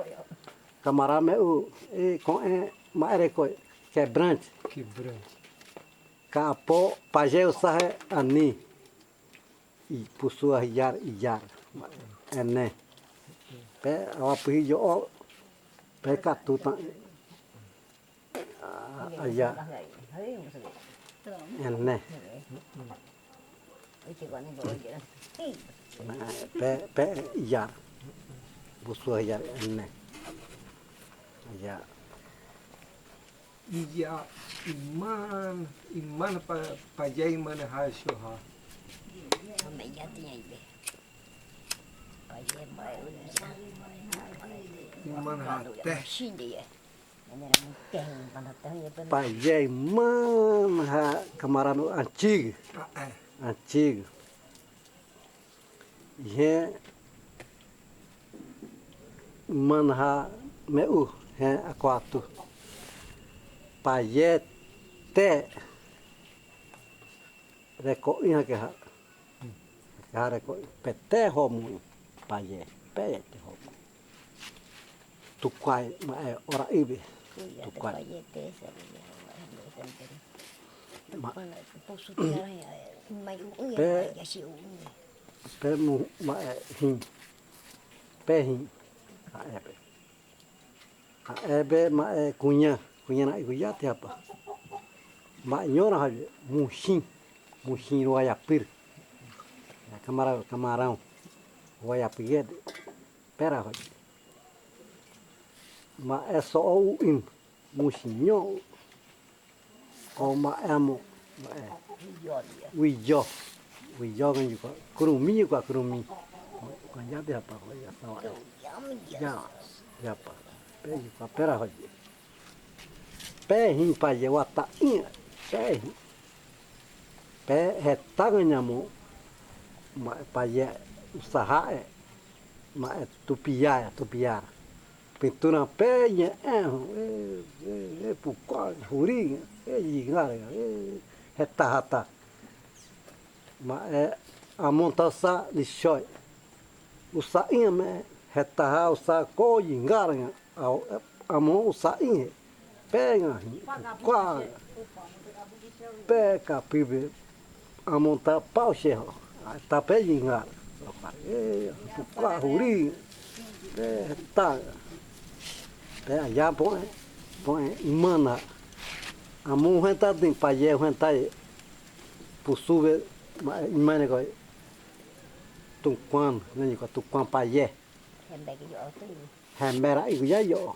Kamara me u, e, ko, e, ma ere ko, quebrante. Quebrante. Ka po, paje usahe ani. I pusu ahi yar, i yar. Ene. Pe, awa puhi yo o. Pe katu ta. A, aya. Ene. Pe, pe, yar. Busu yar ene. Aya. Iya, iman, iman pa, pa ya iman ha shoha. Ame ya tiña ibe. Payé imán ha kamarada antigu. Antigu. Hé imán ha meu, hé akuatu. Payé te reko'i hake ha. Hake ha reko'i. Pé te homu. Payé. Pé te homu. Tukuaí, ma'e, ora ibe. Tukuaí. Pé, pé mu, ma'e, hĩ. Pé hĩ. Ha'e pé. Ha'e pé, ma'e, kuña. Kuña na iguya ti hapa. Ma'e, ñora haye. Muxĩ. Muxĩ ru wayapir. Kamara, kamarão. Wayapir. Pera haye. Ma'e so'o u'im. Muxiño. Ko ma'e amo. Ma'e. Uiyo. Uiyo kan yukua. Kurumi yukua kurumi. Kan ya de hapa ko ya sawa. Ya. Ya pa. Pé yukua pera hoye. Pé hĩ payé wata ĩ. Pé hĩ. Pé heta ñamo. Ma'e payé usa ha'e. Ma'e tupiara, tupiara. Pintura pé ñe'ẽ, e, e, e, pukua, huri, e, yingara, e, heta hata. Ma'e, amonta usa lixoe. Usa ĩma, heta ha usa ko yingara, a, amon usa ĩhe. Pega, pukua, pega pibe, amonta pau xeho, ta pé yingara, pukua huri, pé ta, pé aya poe, poe imán ha, amon henta din payé henta e, pusube, ma, imán ko, tukuan, ne ko tukuan payé. Hembera iguya yo.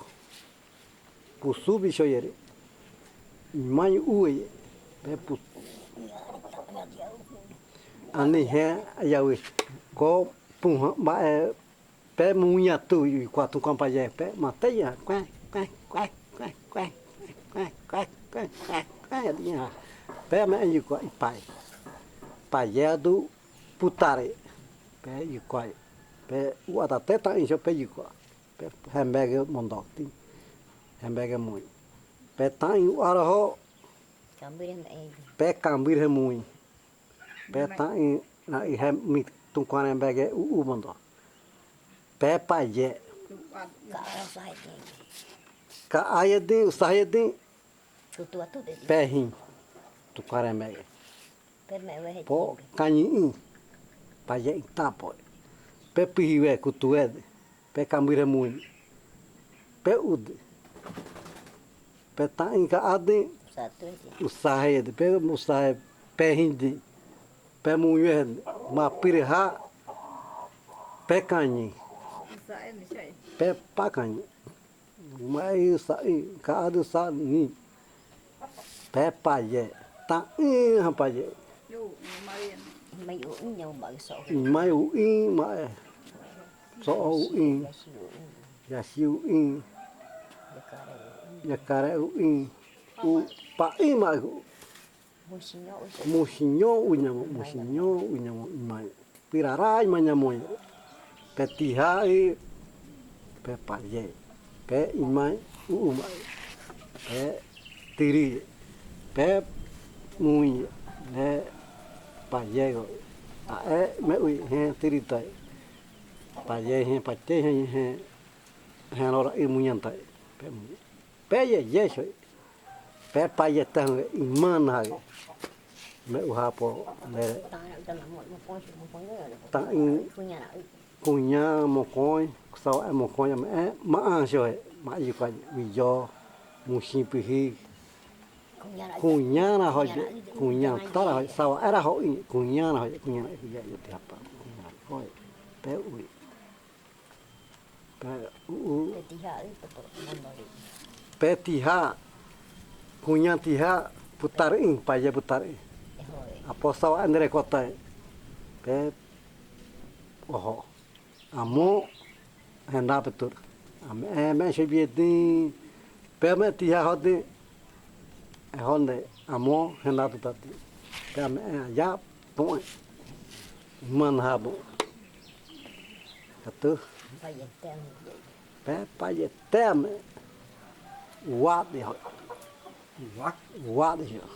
Pusu bicho yere. Mai ue. Pe pu-, ani he ayawi. Ko puha ba, eh, pe muña tu i kuatu kampa ye. Pe mateya. Kue, kue, kue. Pe me ayu kua i pai. Pai ye du putare. Pe yu kua. Pe u atateta inso pe yu kua. Pe hembege mondokti, hembege mui. Pe ta'i u araho, pe kambir he mui. Pe ta'i na i he mi tukuan hembege u u mondo. Pe paye. Ka aye di, usahe di, pe hin tukuan hembege. Po kañi i, paye i tapo. Pe pihiwe kutuede, pe kambir he mui. Pe ude. Pe ta'i ka ade, usahe de, pe usahe, pe hindi. Pe mui wehede, ma pire ha, pe kañi. Pe pa kañi. Mai sa'i, ka adu sa ni. Pe paye. Ta'i ha paye. Mai u'i, mai. So'o u'i. Yasi u'i. Yakare u'i. U pa'i mai. Muxiño uñamo, muxiño uñamo imai. Pirarai mañamo. Pe tiha i, pe paye. Pe imai, u umai. Pe tiri. Pe mui. Pe paye go. A e me ui he tiri tai. Paye he pate he he. He lora i muñan tai. Pe mui. Pe ye ye soi. Pe paye tahange imana hage. Me uhapo le. Ta'i kuña mokoi, sawa e mokoi me e ma anxo he, ma yu ka wi yo, muxi pihi. Kuña na hoye, kuña tara hoye, sawa era hoye, kuña na hoye, kuña na hoye, yo te hapa. Kuña na hoye. Pe ui. Pe u u. Pe tiha. Kuña tiha. Putari, paye putari. Apo sawa endere kota. Pe oho. Amõ Renato tur. Ame, ame, xebiedin. Pe ame tiha hodin. E honde. Amõ Renato tati. Pe ame, ya, pon. Manhabo. Atu. Pe payete ame. Wadi ho. Wadi ho.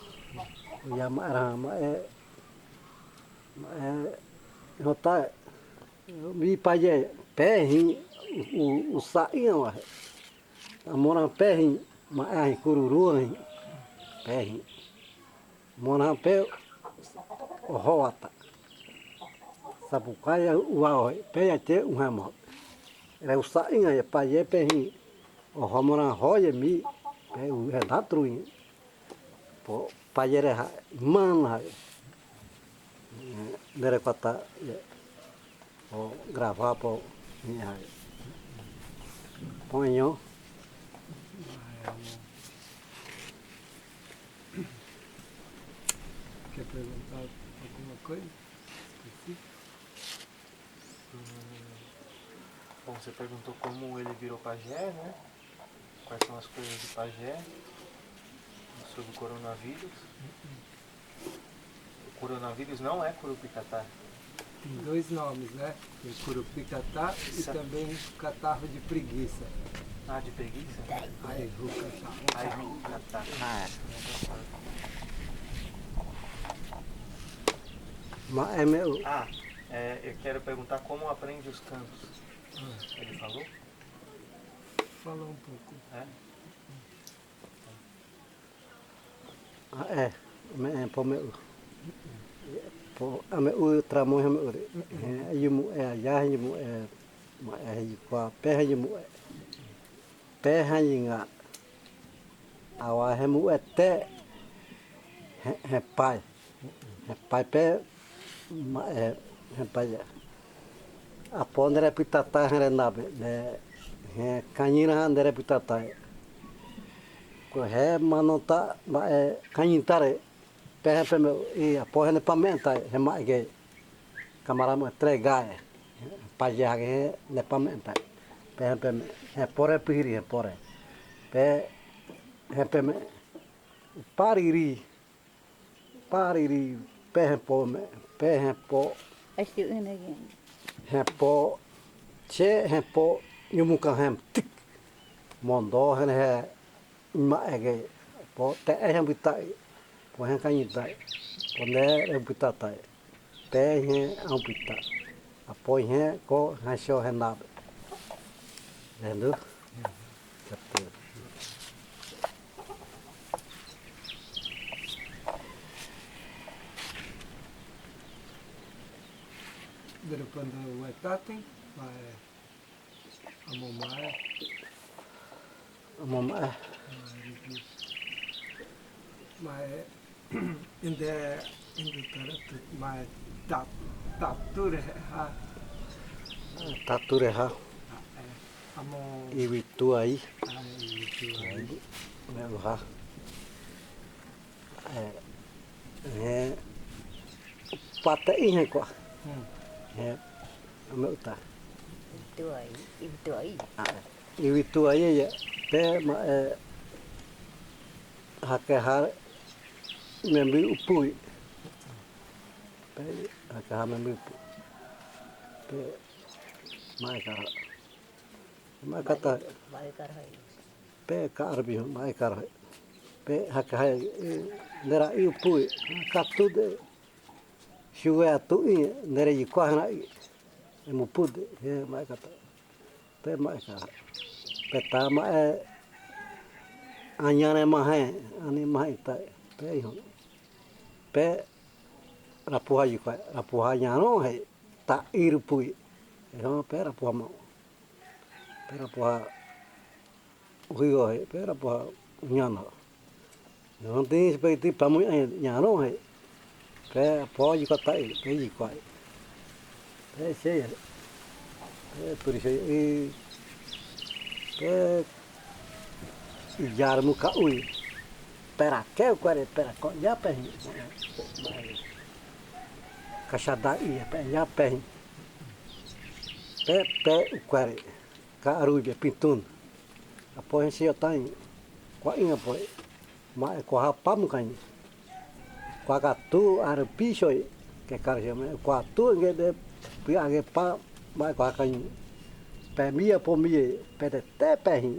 Ya ma era ma e. Ma e. Hota. Mi paye. Pehin. U, u, u saia wa. Amora pehin. Ma e ahi kururu ahi. Pehin. Mora pe oho ata. Sapucaí ua ohe, pe ya te un hamo. Re usa inga ye paye pehin. Oho mora hoye mi, pe u he datru in. Po paye re ha, man ha. Dere kota ye. O gravar po ni ha. Ponho. Quer perguntar alguma coisa específica? Hum, bom, você perguntou como ele virou pajé, né? Quais são as coisas de pajé? Sobre o coronavírus. O coronavírus não é curupicatá. Tem dois nomes, né? Tem curupicatá e também catarro de preguiça. Ah, de preguiça? Ai, rucatá. Ai, rucatá. Ah, é. Ma-, é meu. Ah, é, eu quero perguntar como aprende os cantos. Ah. Ele falou? Falou um pouco. É? Ah, é. Me, é, po me u. Po, a me u tramo ha me u re. É, yumu é, ya, yumu é. Ma é, yu kwa, pe ha yumu é. Pe ha yinga. Awa he mu é te. He, he pai. He pai pe, ma, e, he pai ya. Apo ndere pitata he re nabe, de, he kanyira ndere pitata. Ko he manota, ma, e, kanyitare, pe he pe me, i apo he ne pamenta, he ma ege. Kamara mo entrega, e. Paje ha he ne pamenta. Pe he pe me, he pore pihiri, he pore. Pe, he pe me, pariri. Pariri, pe he po me, pe he po. Astu una gen. He po, che he po, yumuka hem tik. Mondo he he, ma ege, po te e he buta, po he kanyi tai, po ne e buta tai, pe he a buta. Apo he ko ha sho he nabe. Vendo? Captura. Dere panda wai tatin, wai amo mae. Amo mae. Mae, inde, inde tara tu, mae ta-, tature ha. Tature ha. Ah, eh, amo. Iwi tuai. Ah, iwi tuai. Ai, me ha. Eh, eh, pate ihe kwa. Hmm. Eh, ame uta. Iwi tuai, iwi tuai. Ah, iwi tuai ya, pe ma, eh, hake ha membi upui. Pe hake ha membi upui. Pe ma e kara. Ma e kata. Ma e kara hai. Pe ka arbi ma e kara hai. Pe hake hai, eh, nera i upui. Katu de. Shuwe atu i, nere i kwa hana i. E mu pude, he ma e kata. Pe ma e ka. Pe ta ma e. Anyare ma he, ani ma he ta. Pe iho. Pe rapuha i kwa, rapuha nyaro he. Ta iru pui. Iho pe rapuha ma. Pe rapuha. Uhigo he, pe rapuha nyana. Nonte spaghetti pamu e nyano he. Pe po yi kota e, pe yi kwa e. Pe se e. Pe puri se e. Pe yar mu ka ui. Pera ke kware, pera ko ya pe. Kashada i pe ya pe. Pe, pe ukwere, ka aruibe pitun. Apohẽsi õ taĩn, kuaĩ apohẽ. Ma'ẽ kuaha pamu kañi. Kuaha katu arüpí so'e, ke karsia me, kuaha tu ngede, pia age pa, ma'ẽ kuaha kañi. Pe mia po mie, pe tete pe hĩ.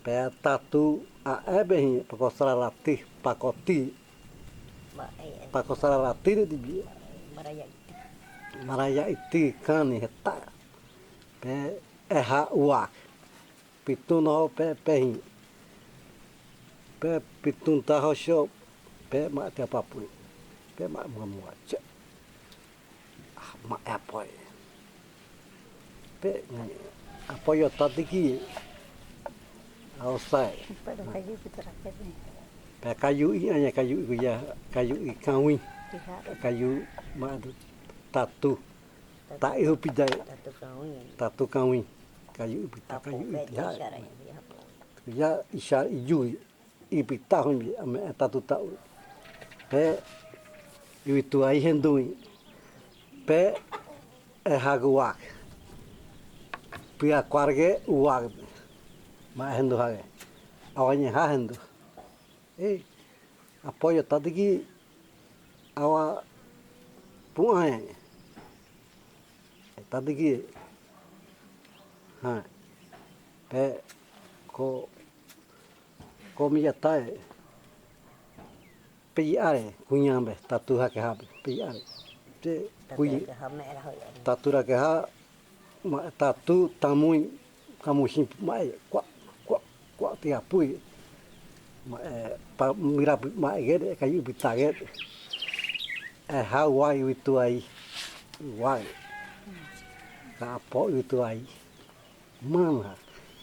Pe tatu a'ebe hĩ, pako sararati, pakoti. Pako sararati ni tibi. Maraya iti kani heta. Pe eha uwak. Pitun oho pe, pe hĩ. Pe pitun taho sio, pe ma'ẽ tia papu. Pe ma'ẽ mua mua che. Ah, ma'ẽ apohẽ. Pe, apohẽ io tatiki. A'osae. Pe kayu'i, aña kayu'i kuya, kayu'i kawĩ. Kayu'i ma'ẽ tu. Tatu. Ta'i hupidae. Tatu kawĩ. Tatu kawĩ. Kayu'i pita, kayu'i pita. Kuya isara iyu'i. Ipita hon bi, ame tatu ta'u. Pe, iwi tuai hendu'i. Pe, eha uwak. Pia kuarge uwak. Ma'ẽ hendu hage. Awa ñeha hendu. Eh, apohẽ io tatiki awa pu'ae. Tatiki. Ha. Pe ko, ko miyatae. Pe iare, kuña be, tatu hake ha be, pe iare. Te kuña. Tatu hake ha, ma'ẽ tatu tamui, kamusi ma'ẽ, kua, kua, kua tiapui. Ma'ẽ, pa, mirapi ma'ẽ gede, kayu'i pita gede. Eha uwai iwi tuai, uwai. Ka apohẽ iwi tuai. Mana,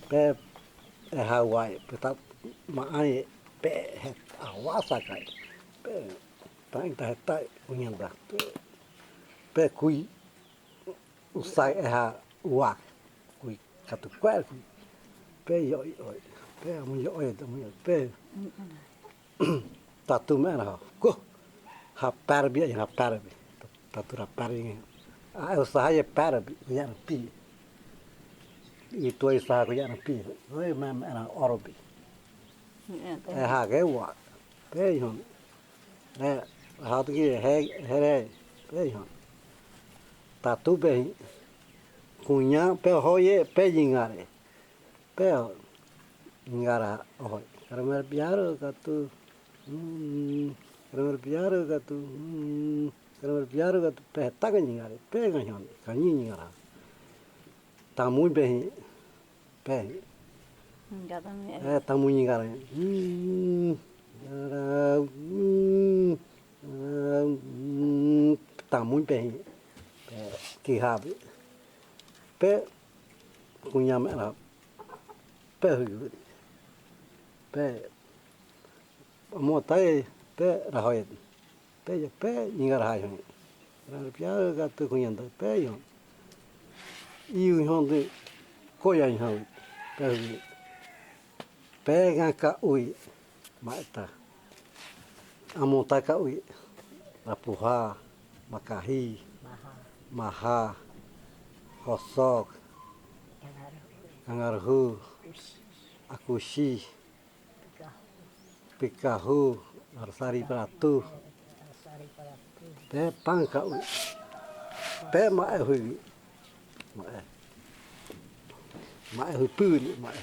pe, eha uwai, pe ta, ma'ae, pe, he, awasa kai. Pe, ta, ita heta, uñanda. Pe, pe kui, usai eha uwak. Kui katu kuer kui. Pe, io, io, pe, amu io, io, amu io, pe. Tatu me'ẽna ho. Ko. Ha perbi, ha perbi. Tatu ra perbi. A, eu sahaye perbi, ya pi. Itu ai saha ko ya pi. Oi, me'ẽna orobi. Eh, hage wa. Pe ihon. Eh, hatu ki he, here. Pe ihon. Tatu pe. Kuña pe hoye pe yingare. Pe yingara oho. Karamer piaro katu. Hmm. Karamer piaro katu. Hmm. Karamer piaro katu. Pe taka yingare. Pe ngañon. Kañi yingara. Tamui pe. Pe. Eh, tamui yingara. Hmm. Ara, hmm. Hmm. Tamui pe. Pe. Kihabi. Pe. Kuña me'ẽna. Pe hui. Pe. Amo tai pe rahoe. Pe ya pe yingara hai hoi. Ra pia ka tu kuña ndoi pe yo. Iu hon de koya hoi. Pe hui. Pe nga ka ui. Ma'ẽta. Amo ta ka ui. Rapuha. Makahi. Maha. Kosok. Kangaruhu. Akusi. Pikahu. Arsari paratu. Pe pangka ui. Pe ma'ẽ hui. Ma'ẽ. Ma'ẽ hui puri ma'ẽ.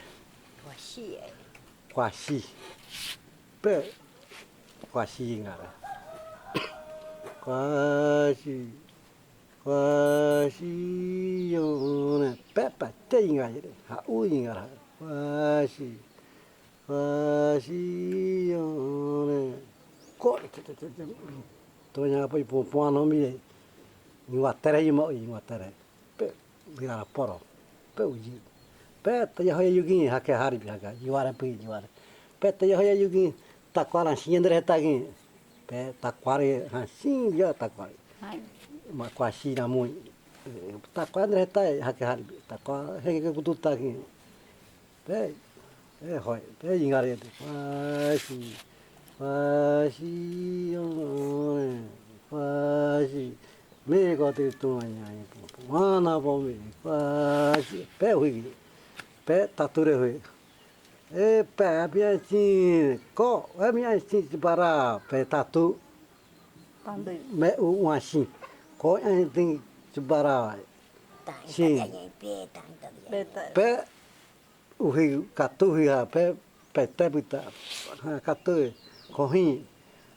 Kuasi. Kuasi. Pe. Kuasi ngara. Kuasi. Kuasi yone. Pe pa te ngara. Ha ui ngara. Kuasi. Kuasi yone. Ko. Tonya pa ipo po ano mi. Ni watere imo i watere. Pe, bira ra poro. Pe uji. Pe, te ya hoya yugi, hake hari bi haka. Yuare pe, yuare. Pe, te ya hoya yugi, takwara siñen dere heta gi. Pe, takware, ha, sin, ya takware. Hai. Ma kwa si na mui. Takwara dere heta, hake hari bi. Takwa, heke kutu ta gi. Pe, eh, hoi, pe yingare te. Fasi, fasi, yone, fasi. Mii ko te tuaña i pumpu. Wana po mii. Kwa, pe hui. Pe tatu re hui. E, pe abian chin. Ko, e mi ai chin bara. Pe tatu. Pambe. Me u wan chin. Ko ai tin bara. Chin. Pe. Uhi katu hi ha pe, pe te buta. Ha katu, kohin.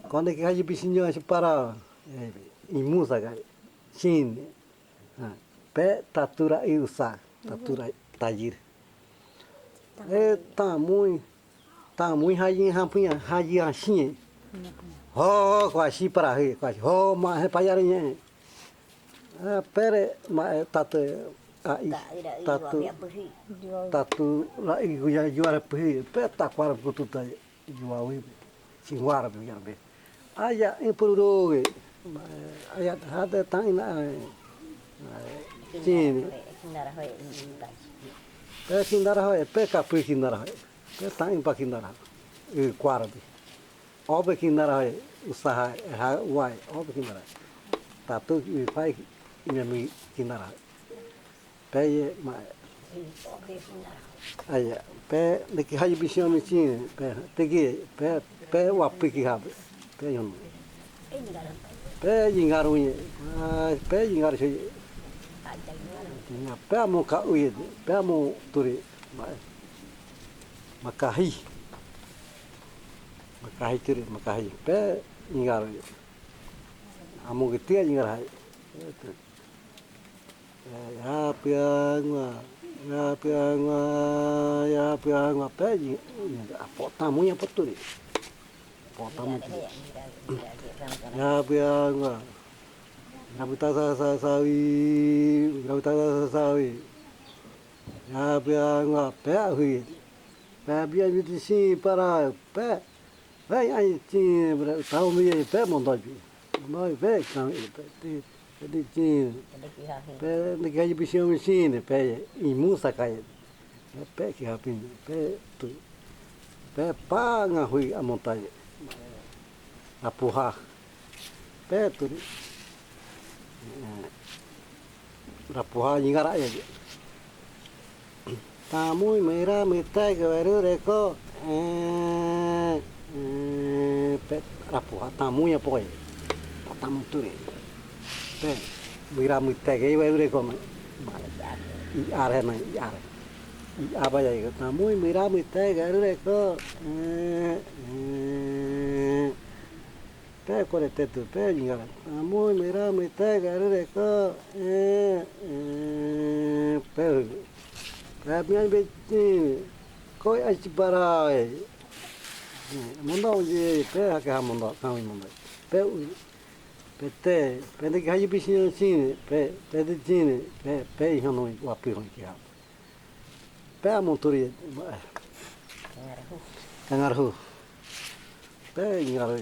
Kone ki hayi bisiño si para, e, imusa ka, chin. Ha, pe tatura i usa, tatura tayir. E, tamui, tamui hayi hapuña, hayi hasin. Ho, ho, kwa si para hi, kwa si, ho, ma, he payar nye. A, pere, ma, e, tatu, a, i, tatu, tatu, la, i, guya, yuara puhi, pe, ta, kwara, kutu, ta, yua, wi, sin, wara, bi, yara, bi. Aya, in, puru, ro, wi, ma, e, aya, hade, ta, ina, e, e, sin. Pe, sin, dara, hoi, pe, ka, pu, sin, dara, hoi. Pe, ta, in, pa, sin, dara, hoi. I, kwara, bi. Obe kinara hai, usaha, ha, wai, obe kinara. Tatu, i pai, i mi kinara. Pe ye, ma. Aya, pe, neki hayi bisiño mi chin, pe, tegi, pe, pe, wa piki habe. Pe yon. Pe, yingaru ye. Ah, pe, yingaru ye. Pe, amo ka uye, pe, amo turi. Ma, makahi. Makahi tiri, makahi. Pe, yingar. Amo gitia yingar hai. Ya piangwa, ya piangwa, ya piangwa. Pe, yi, apo tamu ya poturi. Apo tamu turi. Ya piangwa. Rabuta sa, sa, sawi, rabuta sa, sa, sawi. Ya piangwa, pe, hui. Pe bia mi ti si para pe. Pe ai ti bra tau mi pe mondo bi. Mondo pe kan pe ti ti ti. Pe ni kai bi si mi si pe imu sa kai. Pe ki hapin pe tu. Pe pa nga hui a montaña. Apuha. Pe tu. Rapuha yingara ya. Tamu i mira mi tege weru reko. Eh, eh, pe, rapuha tamu ya poe. Tamu turi. Pe, mira mi tege weru reko me. I are na, i are. I abaya, tamu i mira mi tege weru reko. Eh, eh. Pe kore tetu, pe yingara. Tamu i mira mi tege weru reko. Eh, eh, pe. Pe mi ai be ti. Koi ai ti bara e. Mondo ye, pe hake ha mondo, kami mondo. Pe u, pe te, pe de ki hayi bi si ni, pe, pe de ti ni, pe, pe i hono wa pi hon ki ha. Pe amo turi. Kangarhu. Pe ngarhu.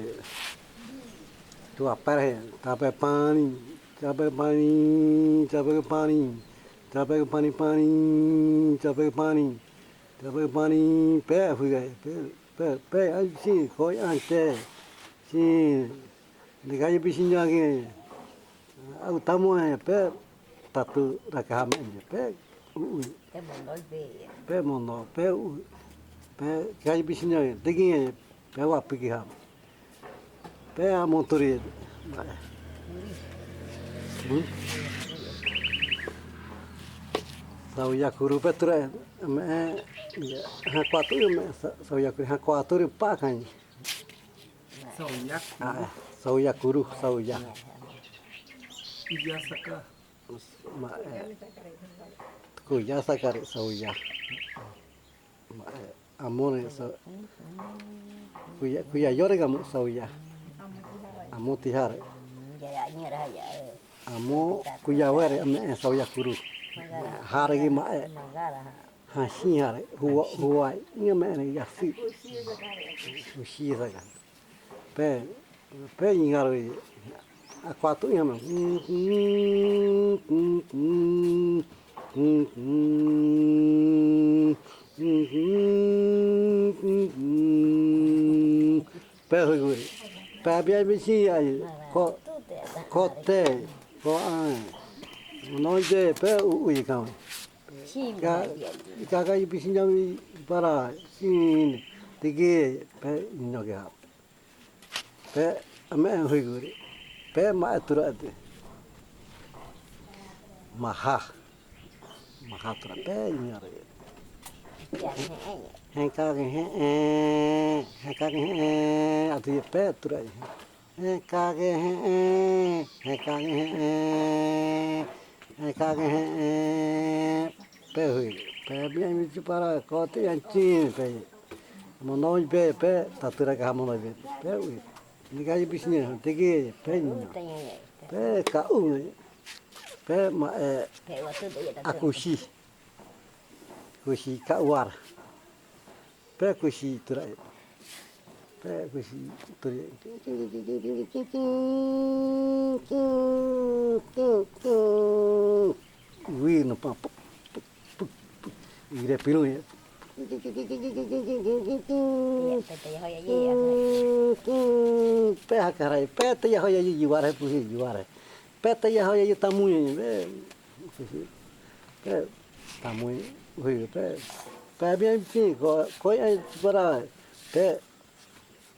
Tu apar he, tape pani, tape pani, tape pani, tape pani pani, tape pani, tape pani, pe hui gai, pe, pe, pe, ai si, koi ante, si, de gai bi si nyagi, au tamu e, pe, tatu raka hame, pe, u, u. Pe mondo pe. Pe mondo, pe u, pe kai bisiño, degi, pe wa piki ham. Pe amo turi. Hmm? Sauya kuru pe ture, me, ha kwatu me, sa-, sauya kuru, ha kwatu pa kan. Sauya kuru. Ah, sauya kuru, sauya. Iya saka. Ma, eh, kuya sakare sauya. Ma, eh, amone sa-, kuya, kuya yore kamu sauya. Amo tihare. Amo kuya were ame, eh, sauya kuru. Hare gi ma, eh. Hasi hare. Huwa, huwa. Inga me, eh, yasi. Ushi saka. Pe, pe yingaro i. A kwatu yama. Pe huguri. Pe abia bisi ai. Ko, kote. Ko añ, mo noñi be pe uwi kawi. Ka, ka ka i bisi ñomi para, sin, tiki, pe iño ke ha. Pe, ame en huiguri. Pe ma e tura ete. Maha. Maha tura, pe iño re. He ka ke he, he ka ke he, atu ye pe tura ye. He ka ke he, he ka ke he, he ka ke he, pe hui. Pe bi mi ti para ko te yan chin pe. Mo noñi be pe, tatura ka ha mo noñi be. Pe hui. Ni ka i bisi ñe, tiki, pe iño. Pe ka u, pe ma e, akusi. Kusi ka uar. Pe kusi tura. Pe kusi tura. Wi no pa. Ire piru ye. Pe ha kara, pe te ya hoya ye, yuare, pusi, yuare. Pe te ya hoya ye tamu ye, pe. Pe tamu ye, hui, pe. Pe bien, fin, ko, ko ya para, pe.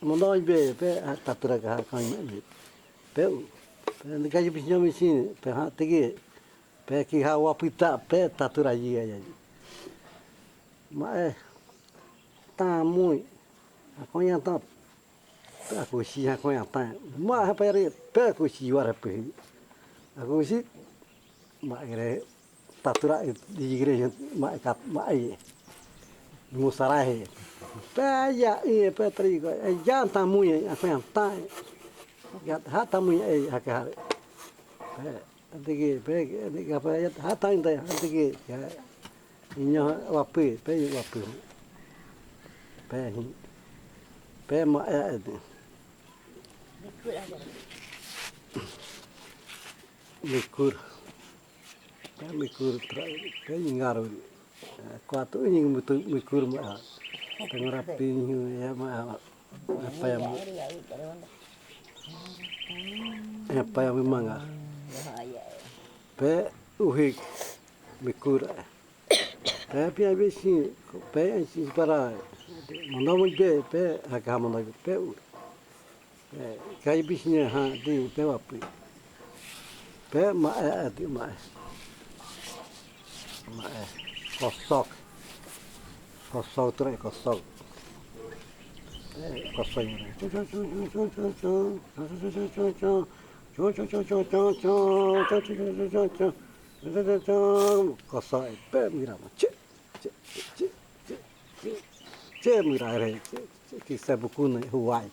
Mo noñi be, pe, tatura ka ha, ka me, pe. Pe, ni ka ye bisi ñomi sin, pe ha, tiki. Pe ki ha wa pita, pe, tatura ye, ya. Ma e, tamu ye, a ko ya ta, pe akusi ha ko ya ta. Ma ha pa yare, pe akusi yuare pe. Akusi, ma ere, tatura, i gre, ma e kat, ma e. Musarahe. Pe ya, i pe trigo, e ya tamu ye, a ko ya ta. Ya ha tamu ye, e ha ka hare. Pe. Ante ke, pe, ante ke, apa ya, ha, tan, tan, ante ke, ya, iño, wapi, pe, wapi. Pe, hi. Pe, ma, e, e, mikur. Pe, mikur, tra, pe, ingaru. Kuatu ini mutu mikur ma. Tengara pini ya ma. Apa ya ma? Apa ya manga? Pe uhi mikur. Pe pia bisi pe ansi para. Manda mo be pe haka manda pe u. Pe, kai bisi ña ha, di, pe wapi. Pe, ma, e, e, di, ma, e. Ma, e. Kosok. Kosok, tre, kosok. Pe, kosok ini. Cho, cho, cho, cho. Cho, cho, cho, cho, cho. Cho, cho, cho, cho, cho, cho. Cho, cho, cho, cho, cho. Cho, cho, cho, cho. Kosok, pe, mira, ma. Che, che, che, che, che. Che, mira, re, che. Ki se buku ne huai.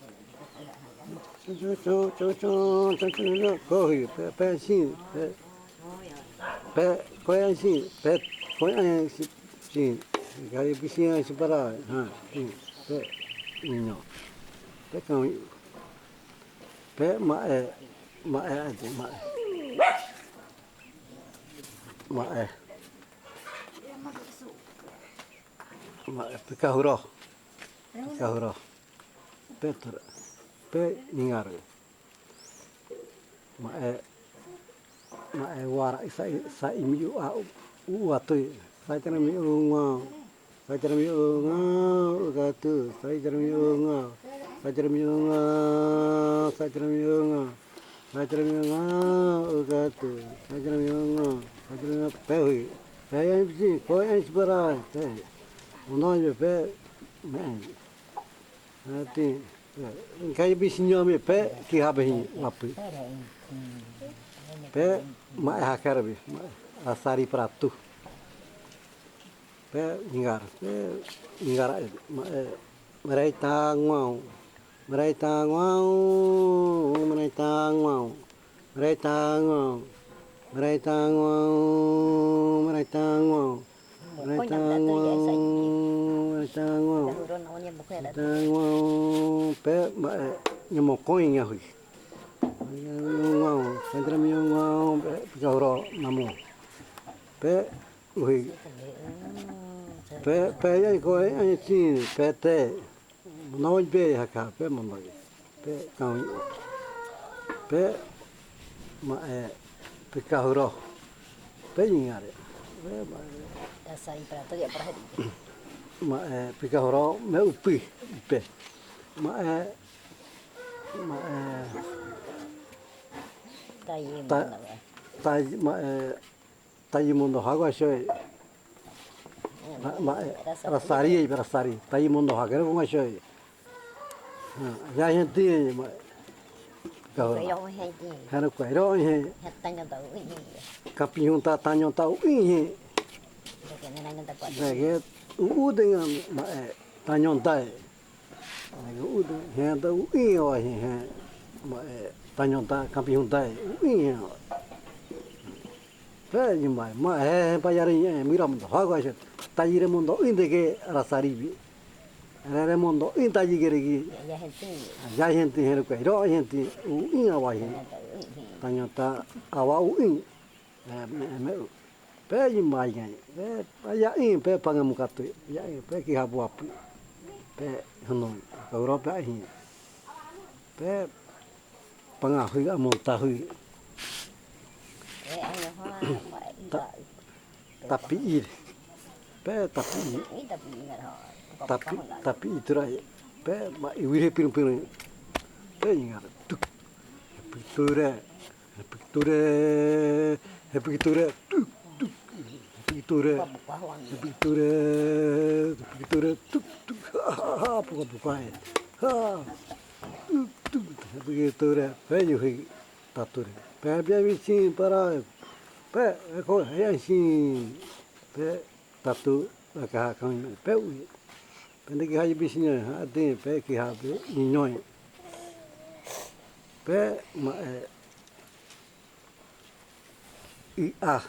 Cho, cho, cho, cho, cho, cho, cho, cho, kohi, pe, pe, si, pe, pe, koya, si, pe, koya, si, si, kai bisi, si, para, ha, si, pe, niño, pe, kami, pe, ma, e, ma, e, ma, e, ma, e. Ma, e, pe kahuro. Kahuro. Pe tura. Pe ningar. Ma, e, ma, e, wara, sa, sa, imi, u, a, u, u, atu. Sa, tira, mi, u, nga. Sa, tira, mi, u, nga, u, gatu. Sa, tira, mi, u, nga. Sa, tira, mi, u, nga. Sa, tira, mi, u, nga. Sa, tira, mi, u, nga, u, gatu. Sa, tira, mi, u, nga. Sa, tira, mi, u, nga. Pe, hui. Pe, yan, si, ko, yan, si, para. Pe. Uno, yo, pe. Me. Ati, kai bisi ñomi pe, ki habe hi wapi. Pe, ma, e, hakar bi, ma, e, asari pratu. Pe, ningar, pe, ningar, e, ma, e, merai tanguau, merai tanguau, merai tanguau. Merai tanguau, merai tanguau, merai tanguau, merai tanguau, merai tanguau, merai tanguau, pe, ma, e, ña mo koin ña hui. Nguau, pe, tira mi nguau, pe, pika huro, namo. Pe, uhi. Pe, pe, ya, ko, e, e, si, pe, te. Mo noñi be haka, pe mo noñi. Pe kawi. Pe ma, e, Pikahuro. Pe iñare. Pe ma-, Asa i para to ya para hadi. Ma'e, pikahuro me upi, ipe. Ma'e, ma'e, Tayi ta-, manda. Tayi, ma'e, tayi mondo hago ashoe. Ma, ma, eh, rasari, rasari. Tayi mondo hagero ko ngashoe. Ha, ya henti, ma, pikahuro. Pero henti. Haro ko iro he. Hetaño ta uin he. Kapi hunta taño ta uin he. Deke u'u de nga, ma, eh, taño ta e. Deke u'u de, henta uin wa he, he. Ma, eh, taño ta, kapi hunta e, uin he. Pe, i ma, ma, he, he, pa yare, eh, mira mondo hago ashe. Tayi re mondo uin deke rasari bi. Re re mondo uin tayi gere gi. Ya, ya henti. Ya henti, hero ke, iro henti, uin awa he. Taño ta awa uin. Eh, me, me, pe i ma i ngai. Pe, pe ya in, pe panga mukatu. Ya in, pe ki habu apu. Pe, hono, ka uro pe ahi. Pe, Panga hui, amonta hui. Eh, ayo, ha, ma, ta-, tapi ir. Pe tapi ir. Tapi, tapi ir turai. Pe ma iwire piru piru. Pe ingar tuk. Piture. Piture. Piture. Tuk, tuk. Piture. Piture. Piture. Tuk, tuk. Ha, ha, ha, puka, puka, eh. Ha. Tuk, tuk, tuk, tuk, tuk, pe yuhi tatu re. Pe, pe, pe, sin, para, pe, eko, he, sin, pe, tatu, la kaha, kan, pe, ui. Pe, ne, ki, ha, bi, sin, ha, de, pe, ki, ha, be, i, ñoi. Pe, ma, e, I a.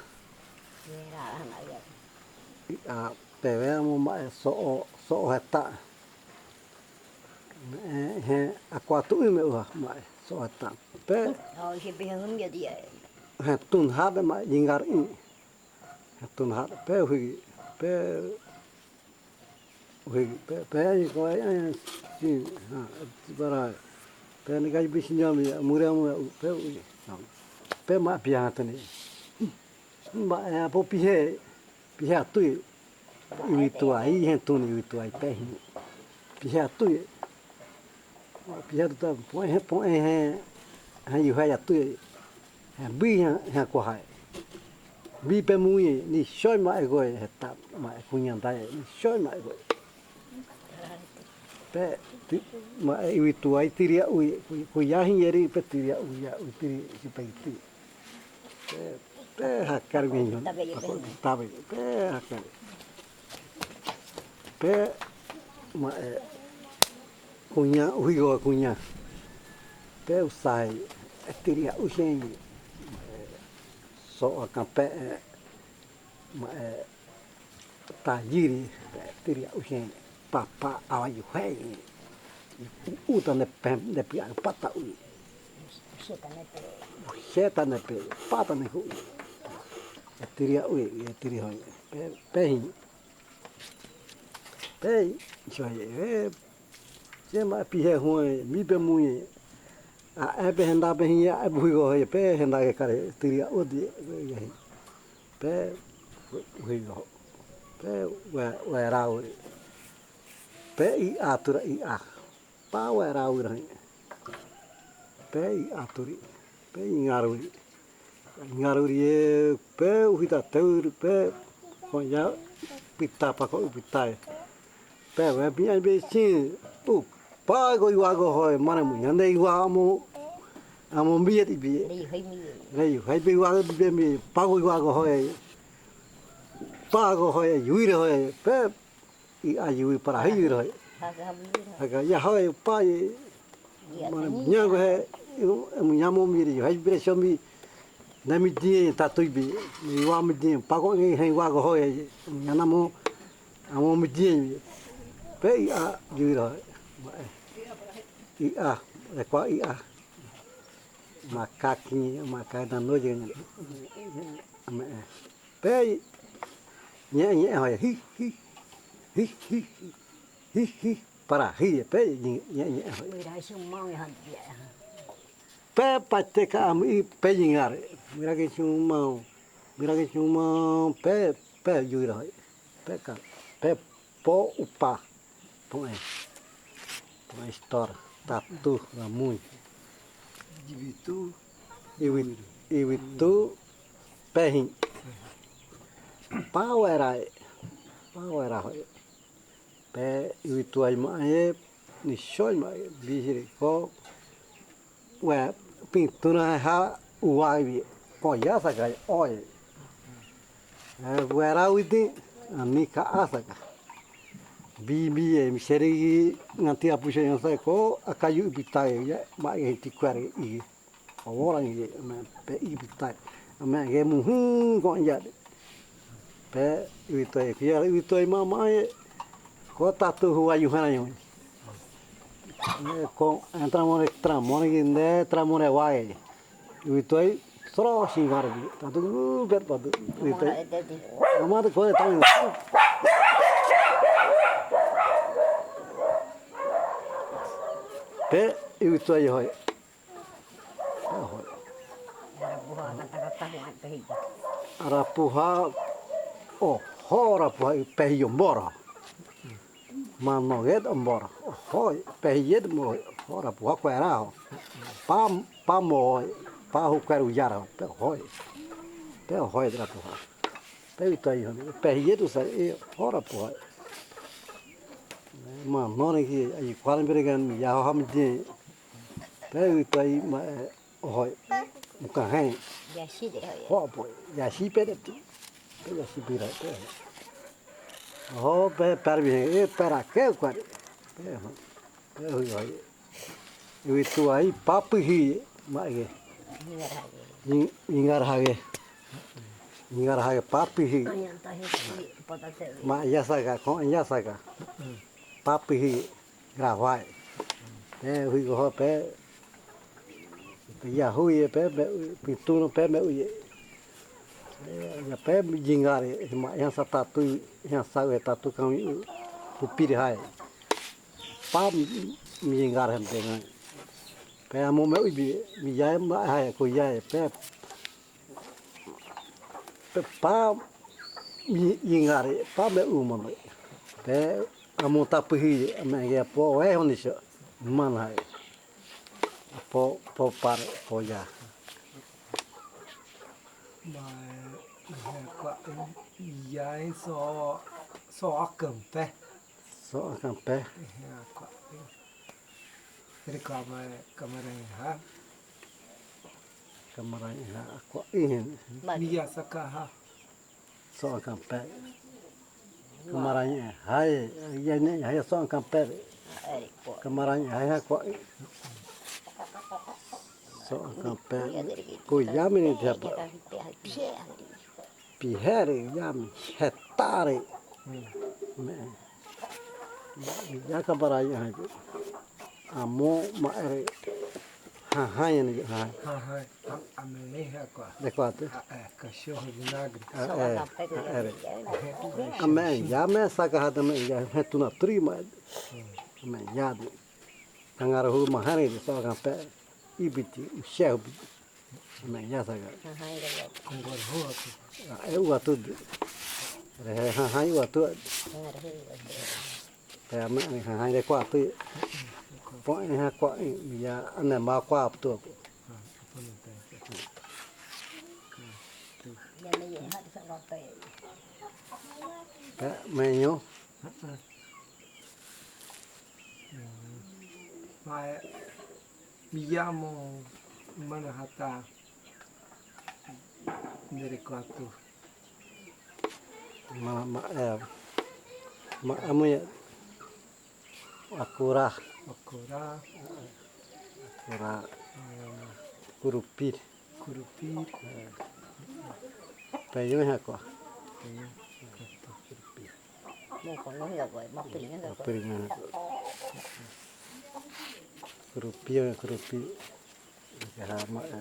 I a, pe vea mo ma e so'o, so'o heta. E, he, a kuatu i me uha, ma e so'o heta. Pe. He tun habe ma e yingar i. He tun habe, pe uhi, pe Uhi, pe, pe, ai, ko, ai, ai, si, ha, si para, pe, ne, kai, bisi, ñami, mure, mure, pe, ui, ha. Pe, ma, piha, tene. Ma, e, po, pihe, piha, tui. Iwi tuai, he, tuni, iwi tuai, pe, hi. Piha, tui. Piha tuta, poe he, poe he, ha, yu, ha, ya, tu, he, bi, ha, ha, ko, hai. Bi, pe, mui, ni, shoi, ma, e, goe, he, ta, ma, e, kuña, da, e, ni, shoi, ma, e, goe. Pe, ti, ma, e, iwi tuai, tiri, a, ui, ku, ku, ya, hi, eri, pe, tiri, a, ui, ya, ui, tiri, si, pe, ti. Pe, pe, hakari, mi, ño, tabe, pe, hakari. Pe, ma, e, kuña, uhigo, kuña. Pe, usai, e, tiri, a, usen, e, so, a, kampe, e, ma, e, tajiri, pe, tiri, a, usen, papa, awa, yu, hei, u, u, ta, ne, pe, ne, pi, a, pata, ui. Uxe, ta, ne, pe, pata, ne, hu, ui. E, tiri, a, ui, e, tiri, hoi, pe, pe, hi. Pei, shoi, e, se ma pihe hue, mi pe mui, a, e, pe henda pe hi, a, e, buhi go he, pe henda ke kare, tiri, a, odi, e, he. Pe, buhi go. Pe, we, we rau. Pe, i, a, tura, i, a. Pa, we rau, ra, he. Pe, i, a, turi. Pe, i, ngarui. Ngaruri e, pe, uhita teuri, pe, ko ya, pita, pa, ko, pita e. Pe, we, mi, ai, be, sin, u, pa, go, iwa, go, hoe, mane, mu, ñande, iwa, mo, amo, mi, e, bi, e. Rei, hai, be, iwa, be, mi, pa, go, iwa, go, hoe. Pa, go, hoe, yui, re, hoe, pe, I a yui para hei yui rohe. Haka, ya hoe pa i. Mane, ña go he, i, i, ña mo mi ri, hai bire shomi. Na mi die, ta tui bi. I wa mi die, pa go nge he wa go hoe. Ña na mo, a mo mi die. Pe i a yui rohe. I a, e kwa i a. Makaki, makai na no je. Me, e. Pe, ñe, ñe, hoye, hi, hi, hi, para, hi, pe, ñe, ñe, ñe, hoye. Mira, es un monje, ya. Pe paite ka ami pe yingare. Mira ke chumau. Mira ke chumau pe, pe yura. Pe ka, pe po upa. Poe. Poe istor. Tatu, ramui. Iwitu. Iwit-, iwitu. Pehin. Pawera. Pawera. Pe iwitu ai mae, ni shoi mae, bihiri ko, we, pintuna ha, uai bi, ko ya saka, oi. E, wera witi, ani ka asaka. Bi, bi, e, miseri, nganti apuxe yan sa ko, akayu bitai, ya, ma, e, ti kwere, i. Awora ngi, me pe i bitai. Me ge muhin ko ya. Pe i toi, kia i toi mama e. Ko tatu hua yu hana yu. Ko entra more, tra more gi ne, tra more wai. I toi, soro singar gi. Tatu ber patu. I toi. Ama de ko ta. Pe i toi hoi. Oho. Arapuha, oho, arapuha, pehi ombora. Mano get ombora. Oho, pehi yet mo, oho, arapuha kwera ho. Pa, pa mo, pa hu kweru yara, pe hoi. Pe hoi arapuha. Pe i toi ho, pehi yet usa, e, oho, arapuha. Mano ne ki, ai kwara beregan mi, ya ho ham je. Pe i toi ma, e, Ohoi. Muka hai. Yasi de hoi. Ho boy. Yasi pe de tu. Pe yasi bira pe. Ho pe par bi hai. E para ke kwar. Pe ho. Pe hoi hoi. Iwi tu ai papu hi ma ge. Ingar hage. Ingar hage. Ingar hage papu hi. Ma ya saga, ko ya saga. Papu hi. Gravai. Pe hui go pe. Pe ya hui pe, pe, pintu no pe me uye. Ya pe yingare, ma ya sa tatu, ya sa we tatu kami u, pupir hai. Pa mi yingare hem pe ngai. Pe amo me ubi, mi ya ma hai ko ya pe. Pe pa mi yingare, pa me umo no. Pe amo tapu hi, me ge po e honi so. Man hai. Po, po par, po ya. Ma, e, kwa, ya so, so akampe. So akampe. Ya kwa. Ri kama, kamara ha. Kamara ha, kwa. Ni ya saka ha. So akampe. Kamara hai, ya ne, ya so akampe. Kamara hai ha kwa. So akampe. Ko ya me ni te pa. Pihere ya me hetare. Me. Ya kamara hai. Amo ma ere. Ha, ha, ya ni, ha. Ha, ha. A, ame, e, ha, kwa. De kwa tu. A, e, cachorro vinagre. A, e, a, ere. Ame, ya me saka ha me, ya me tuna trima. Ame, ya de. Kangara hu ma hani de so kan pe. Ibiti, u shehu. Ame, ya saka. Kongor hu atu. A, e, u atu de. Re, ha, ha, u atu. Pe ama ni ha ha de kwa tu. Po e ha kwa ya ane ma kwa tu. Pe menyo. Mae, mi yamo mana hata. Nere kwa tu. Ma, ma, e, ma, amu ya. Akura. Akura. Akura. Kurupir. Kurupir. Pe yo ha kwa. Pe yo. Kurupir. Mo kono ya kwa, ma piringa ya kwa. Piringa. Kurupir, kurupir. Ke ha ma, e.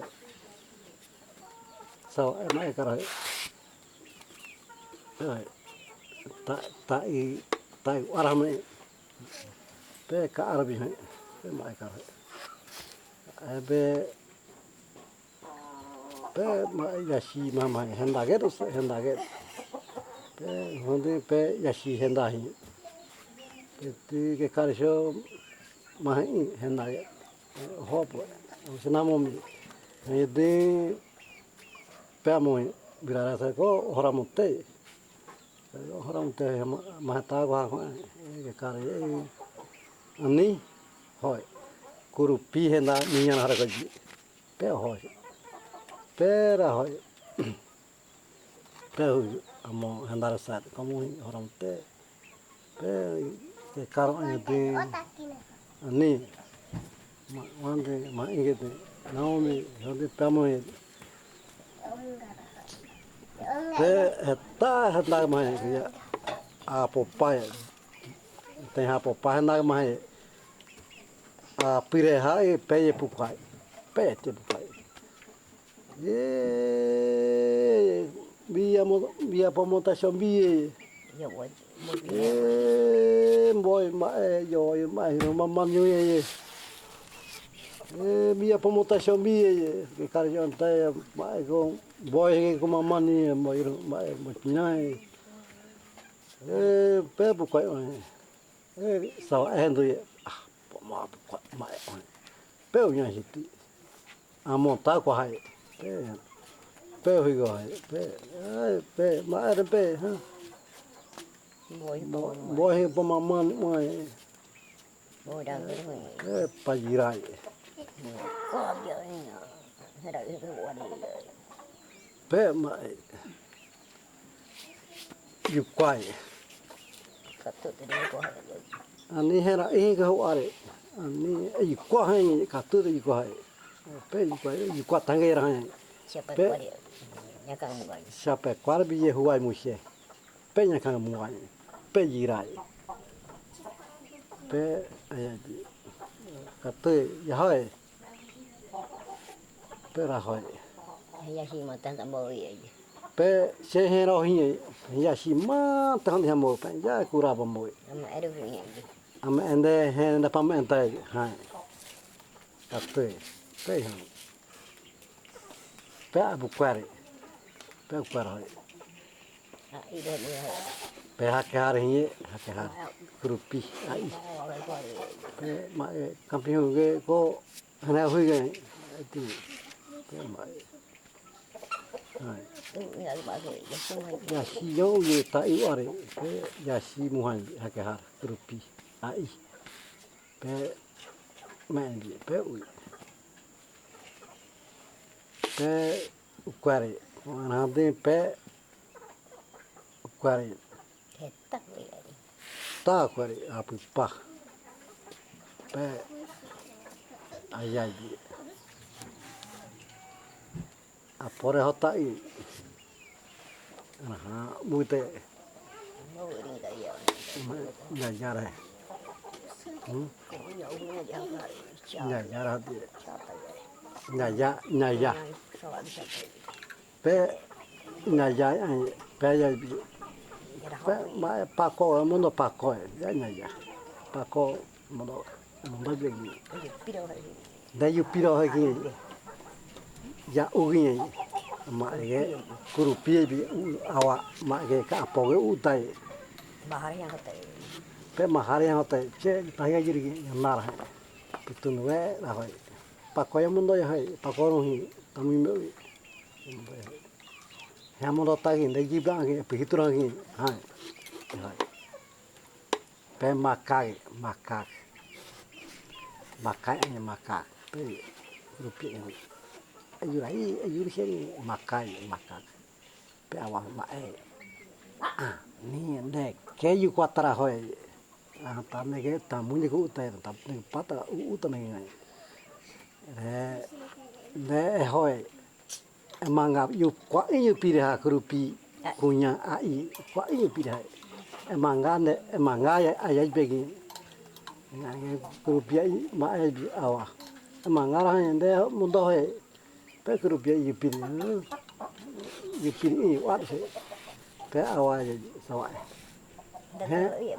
So, e, ma, e, kara, e. E, ta, ta, i, ta, i, ara ma, e. Pe ka ara bi, e. Pe ma, e, kara, e. E, be, Pe ma yasi ma, ma henda get, henda get. Pe honde pe yasi henda hi. Pe ti ke kare so ma hi henda get. Hopo. Sena mo mi. Hende pe mo birara sa ko hora mote. Hora mote ma, ma ta ko ha ko ke kare. Ani hoi. Kurupi henda niyan hara ko ji. Pe hoi. Pe ra hoi. Pe hu amo hendar sat komo hi horam te. Pe ke karo ani te. Ani. Ma, wande ma inge te. Naomi, wande pe amo hi. Pe heta heta ma hi ya. Apo pa ya. Te ha po pa henda ma hi. A pire ha e pe ye pukai. Pe te pukai. Ye, bia mo, bia po mo ta shon bie. Yo, woi. E, boi ma, e, yo, yo, ma, yo, ma, ma, yo, ye, ye. E, bia po mo ta shon bie, ye. Ke kare shon ta, ye, ma, e, ko, boi, ke, ko, ma, ma, ni, ye, mo, yo, ma, e, mo, pina, ye. E, pe, bu, kwa, ye. E, sawa, e, hendo, ye. Ah, po, ma, bu, kwa, ma, e, o. Pe, u, nya, hiti. Amo ta ko hai. Pe, pe hui ko hai. Pe, ai, pe, ma, ai, pe, ha. Boi, boi, boi, boi, po, ma, ma, ma, e. Boi, da, boi, boi. E, pa, jirai. Ko, bia, ni, ya. Hera, hera, wari, ya. Pe, ma, e. Yukwai. Ani hera, e, ka ho are. Ani, e, yukwa hai, ka tu de yukwa hai. Pe yukwa, yukwa tange ra hai. Siapa pe kuare, nya ka muai. Siapa kuare bi ye huai musie. Pe nya ka muai. Pe jirai. Pe, e, ka tu, ya hai. Pe ra hoi. Ya si ma ta ta mo ye. Pe se he ro hi, ya si ma ta hon ha mo pe ya kura ba mo. Ama eru hi. Ama ende he ende pa ma ende hai. Ka te. Pe ha. Pe abu kware. Pe kware hoi. Pe hake har hi, hake har. Kurupi, ai. Pe ma, e, kampion ge ko, hana hui ge, ti, pe ma, e. Ai. Ya si yo ye ta i are, pe ya si muhan, hake har, kurupi, ai. Pe, ma, e, pe, ui. Pe, Ukware, wan hande pe ukware. Heta ukware. Ta ukware, apu pa. Pe ayai. Apore hota i. Aha, mute. Nyayar hai. Hmm? Nyayar hati. Nyaya, nyaya. Pe nyaya, ai, pe ya, pe ma, pako, mundo pako, ya nyaya. Pako, mundo, mundo begi. Nda yu piro hegi. Ya ugi. Ma ege kurupi bi awa ma ege ka apo ge utai. Mahari yang hotai. Pe mahari yang hotai. Che tahi ajiri ge nara hai. Pitun we ra hai. Pako ya mundo ya hai. Pako rohi tamu me. Ya mundo tagi nda gibra ge pihitura ge hai. Hai. Pe makak, makak. Makak, ini makak. Pe rupi ini. Ayur ai, ayur seri makak, makak. Pe awal ma e. Ah, ni de ke yu kuatara hoi. Ah, tane ke tamu ni ku utai, tamu ni pata u utai ngai. De, de hoi. Emanga yu kwa yu pire ha kurupi kunya ai kwa yu pire ha. Emanga ne emanga ya ayai begi. Kurupi ai ma ai bi awa. Emanga ra hende mundo he. Pe kurupi yu pire. Yu pire i wa se. Pe awa ya sawa. He.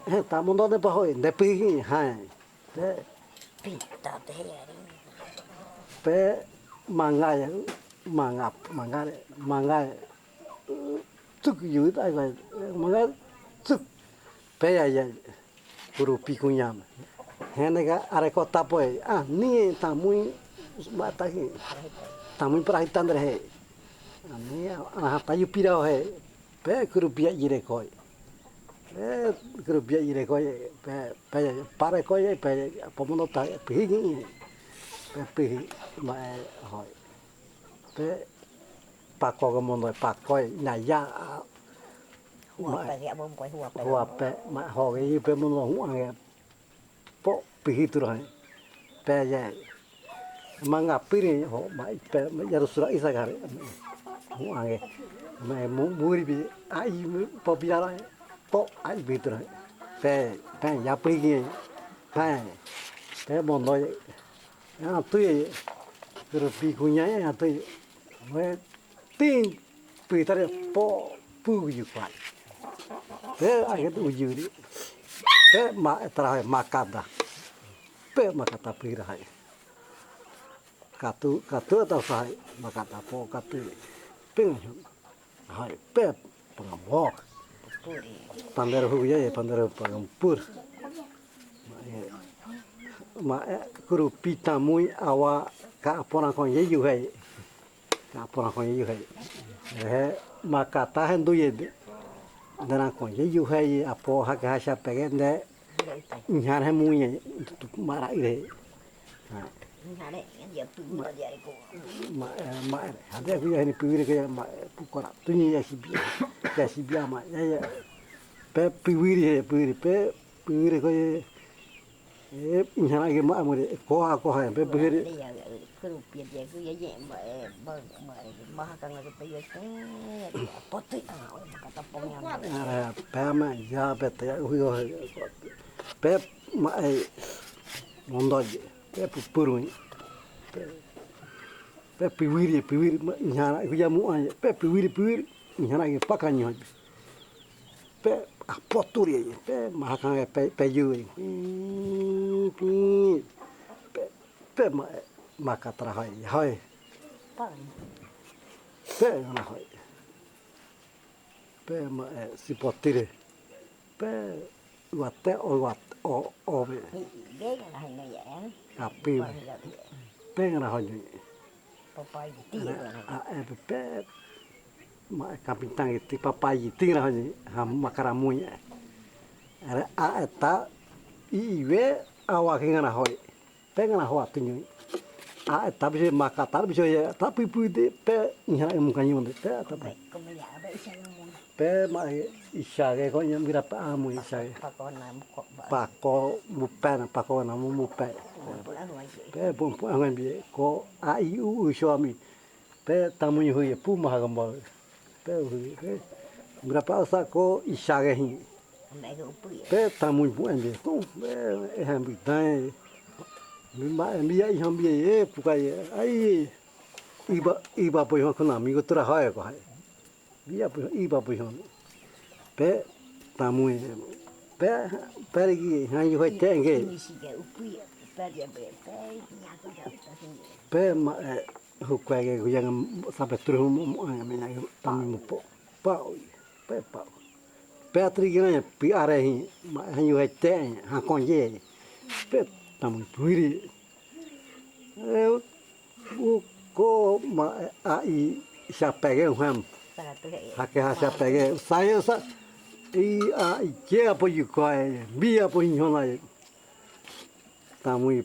He ta mundo ne pa hoi de pigi hai. Pe. Pita te yari. Pe manga ya. Manga, manga, manga. Tsuk yu, ai, ai, manga, tsuk. Pe ya, ya. Kurupi kuña me. Hene ka are ko tapoe. Ah, ni tamuin, ba tahi. Tamuin pra hitandre he. Ah, ni, ah, ta yu pira he. Pe kurupi ya ire koi. Pe kurupi ya ire koi. Pe, pe, pare koi, pe, pomono ta, pihigi. Pe, pihi, ma, eh, hoi. Pe, pako ke mono, pako, na ya, ah, Huape, ma, ya, bom koi huape. Huape, ma, hoge, yu pe mono, huange. Po, pihi turu hai. Pe, ya. Manga piri, ho, ma, pe, ma, ya rusura isa gare. Huange. Ma, mu, muri bi, ai, mu, po, biara, po, ai, bi turu hai. Pe, pe, ya, pihi, hai. Pe, mono, ya. Ya, tu ye, kurupi kuña ya, tu ye. We, tin, pi tare po, pu yu kwai. Pe, age tu yu ri. Pe, ma, tara hai, makata. Pe, makata pi ra hai. Katu, katu ta sa hai, makata po, katu. Pe, Hai, pe, pangambok. Puri. Pandero hu ya, ya, pandero pangampur. Ma, eh, ma, eh, kurupi tamuin awa ka apona kon ye yu hai. Ka apona kon ye yu hai. Eh, makata hendu ye de. Dana kon ye yu hai, apo hake hasha pege de. Inhar he muñe, tu, tu mara ire. Ha. Inhar he, ya tu, ma, ya ko. Ma, eh, ma, eh, hade ku ya ni piwiri ke ya, ma, eh, pukora. Tu ni ya sibia. Ya sibia ma, ya, ya. Pe piwiri he, piwiri, pe piwiri ko ye. Eh, inhar ke ma amore, ko ha, ko ha, pe piwiri. Ya, ya, kurupi ya ku ya, ya, ma, eh, ma, ma, eh, ma ha ka nga ke pe ya, eh, potri, ah, kata pong ya. Eh, pe ma, ya, pe te, ya, hu yo, pe, ma, eh, mondo ye, pe pupuru ye, pe, pe piwiri, piwiri, ma, inhar, ku ya mu an ye, pe piwiri, piwiri, inhar ke pakanyo ye. Pe, ah, poturi ye, pe, ma ha ka nga ke pe, pe yu ye. Pi, pi, pe, pe, ma, ma ka tara hai, hai. Pe, na hai. Pe ma, eh, si potire. Pe wate o wat o, o be. Api. Pe na ho ni. A, eh, pe, pe. Ma, eh, kapitang iti papai iti na ho ni. Ha makaramuña. Ara a, eh, ta i, iwe awa ke ngana hoi. Pe ngana hoa tu ñoi. A, eh, ta bise maka ta bise ya, ta pipui de, pe inhana emu kañon de, pe ta pe. Pe ma, eh, isage ko ñam gira pa amu isage. Pako mu pe na, pako na mu mu pe. Pe pum pum angan bi ko a i u u shomi. Pe tamuñu huye pu maha gambal. Pe huye, pe. Gira pa sa ko isage hi. Pe tamuñu pu embe. Ko, pe, eh, hambi dai. Mi ma, mi ya i hambi, eh, pu kai, ai, iba, iba pu ho kuna, mi go tura hai ko hai. Mi ya pu, iba pu ho. Pe tamuñu, pe, pe rigi, han yu hai tenge. Pe ma, eh, Hukwege kuyanga sabe turu mo, mo, eh, mina tamuñu mo po, pau, pe pau. Pe atri gina ya, pi are hi, ma, ha yu hete, ha konye. Pe tamuñu puiri. Eh, u ko ma, eh, a i sa pege u ham. Ha ke ha sa pege. Sa yo sa, i a i ke apo yu ko e, bi apo yu hona e. Tamuñu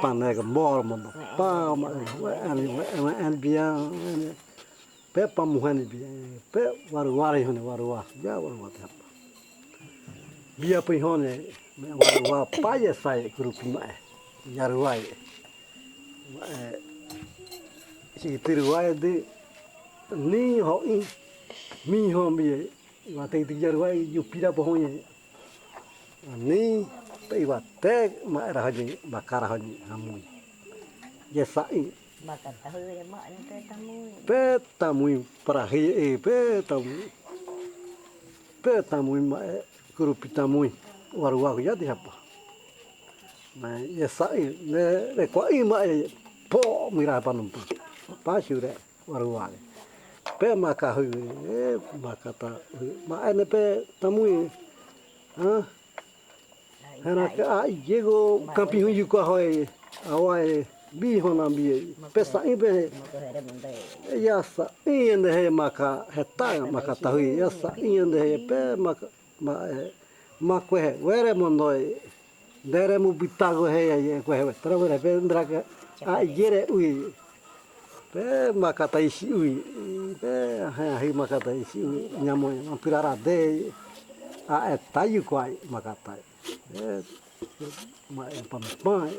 Pane ke mor mo. Pa ma, we ani, we ani, we ani bia, we ani. Pe pa muhani bia, pe waru waru hone, waru wa, ya waru wa te hapa. Bia pe hone, me waru wa, pa ye sai grupi ma e. Yaru wa e. Ma e. Si tiru wa e de, ni ho i, mi ho mi e. Iwa te iti yaru ai, yu pira po hoñe. Ani, pe iwa te, ma era hoñe, ma kara hoñe, hamui. Ye sa i. Ma kara hoñe, ma ni pe tamuñu. Pe tamuñu, para hi, e, pe tamuñu. Pe tamuñu, ma, e, grupi tamuñu. Waru waku ya di hapa. Ma, ye sa i, ne, ne kwa i ma, e, po, mira pa numpa. Pa shure. Waruwage. Pe maka huyu, e, maka ta huyu. Ma ene pe tamuyi. Ha? Hena ke a igego kampi huyu kwa hoi. Awae bi hona bi. Pe sa i pe. Ya sa i ende he maka heta maka ta huyu. Ya sa i ende he pe maka ma, e, ma kwehe were mondoi. Dere mu bitago he ya ye kwehe were. Tra were pe ndra ke a igere ui. Pe maka ta isi ui. Pe ha hi maka ta isi ui. Nyamo ma pirara de. A e tayu kwai maka ta. E, ma e pam pam.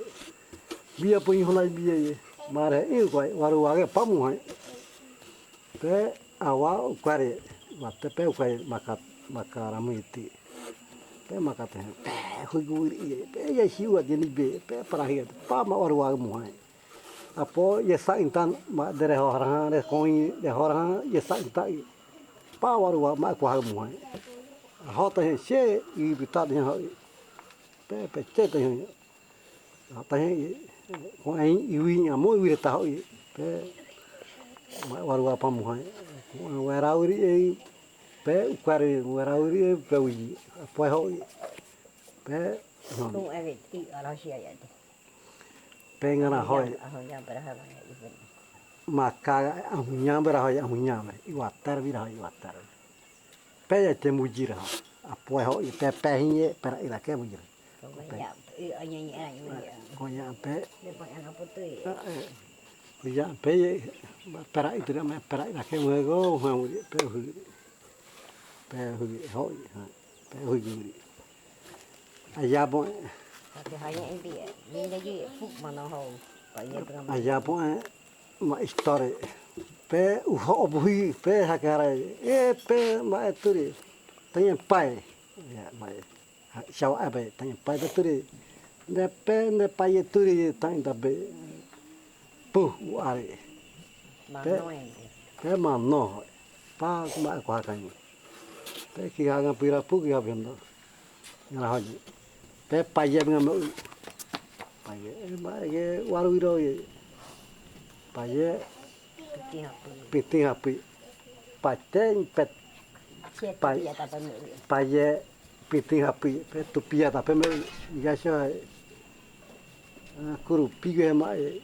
Bia po i hona bia ye. Mare i kwai Waruwage pamu hai. Pe awa ukware, wate pe ukware maka, maka ramuiti. Pe maka te, pe huiguri, pe ya siwa jeni be, pe parahi, pa ma Waruwage muhai. Apo ye sa intan ma dere horahan, de koi, de horahan, ye sa intan. Pa Waruwa ma kwa muhai. Hota he se, i bita de ho. Pe, pe che te ho. Atahe ko ai iwi amo iwi re taho i pe Waruwa pamu hai. Ko wera uri e pe ukware wera uri e pe wi apo ho i pe. Ko ai i ara sia ya de. Pe ngana hoi. Aho ya para ha ya i pe. Maka ahunya bera hoi ahunya me i water bira hoi i water. Pe ya te mujira. Apo ho i pe pe hinye pera ira ke mujira. Koya pe. Koya pe ye pera itu na me pera ina ke muego ha muri pe hu. Pe hu ho ha. Pe hu muri. Aya po. Aya po ma istore. Pe uho obuhi pe hakara e pe ma eturi. Tanya pai. Ya mai. Shawa abe tanya pai da turi. Nde pe nde pai ye turi tanya da be. Pu u are. Pe pe ma no. Pa ma ko hakan. Pe ki hakan pira pu ki habendo. Ngara hoji. Pe paye nga me ui. Paye ma ye waru iro ye. Paye piti hapi. Pate pet. Paye piti hapi pe tupia tape me ya sha. Kuru pigu ma e.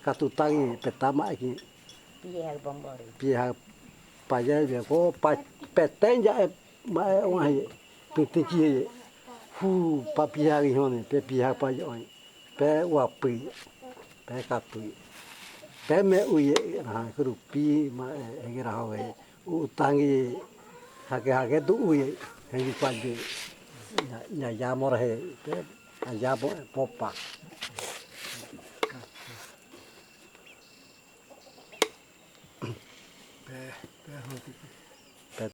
Katutangi petama ki. Pia paye ya ko peten ya e. Ma e wan he piti ki he. Hu pa pia ri hone pe pia pa yo. Pe wapi. Pe kapi. Pe me uye ha kuru pi ma e ngira ho he. Utangi hake hake tu uye. He pa je. Ya ya mora he pe. Aya po popa.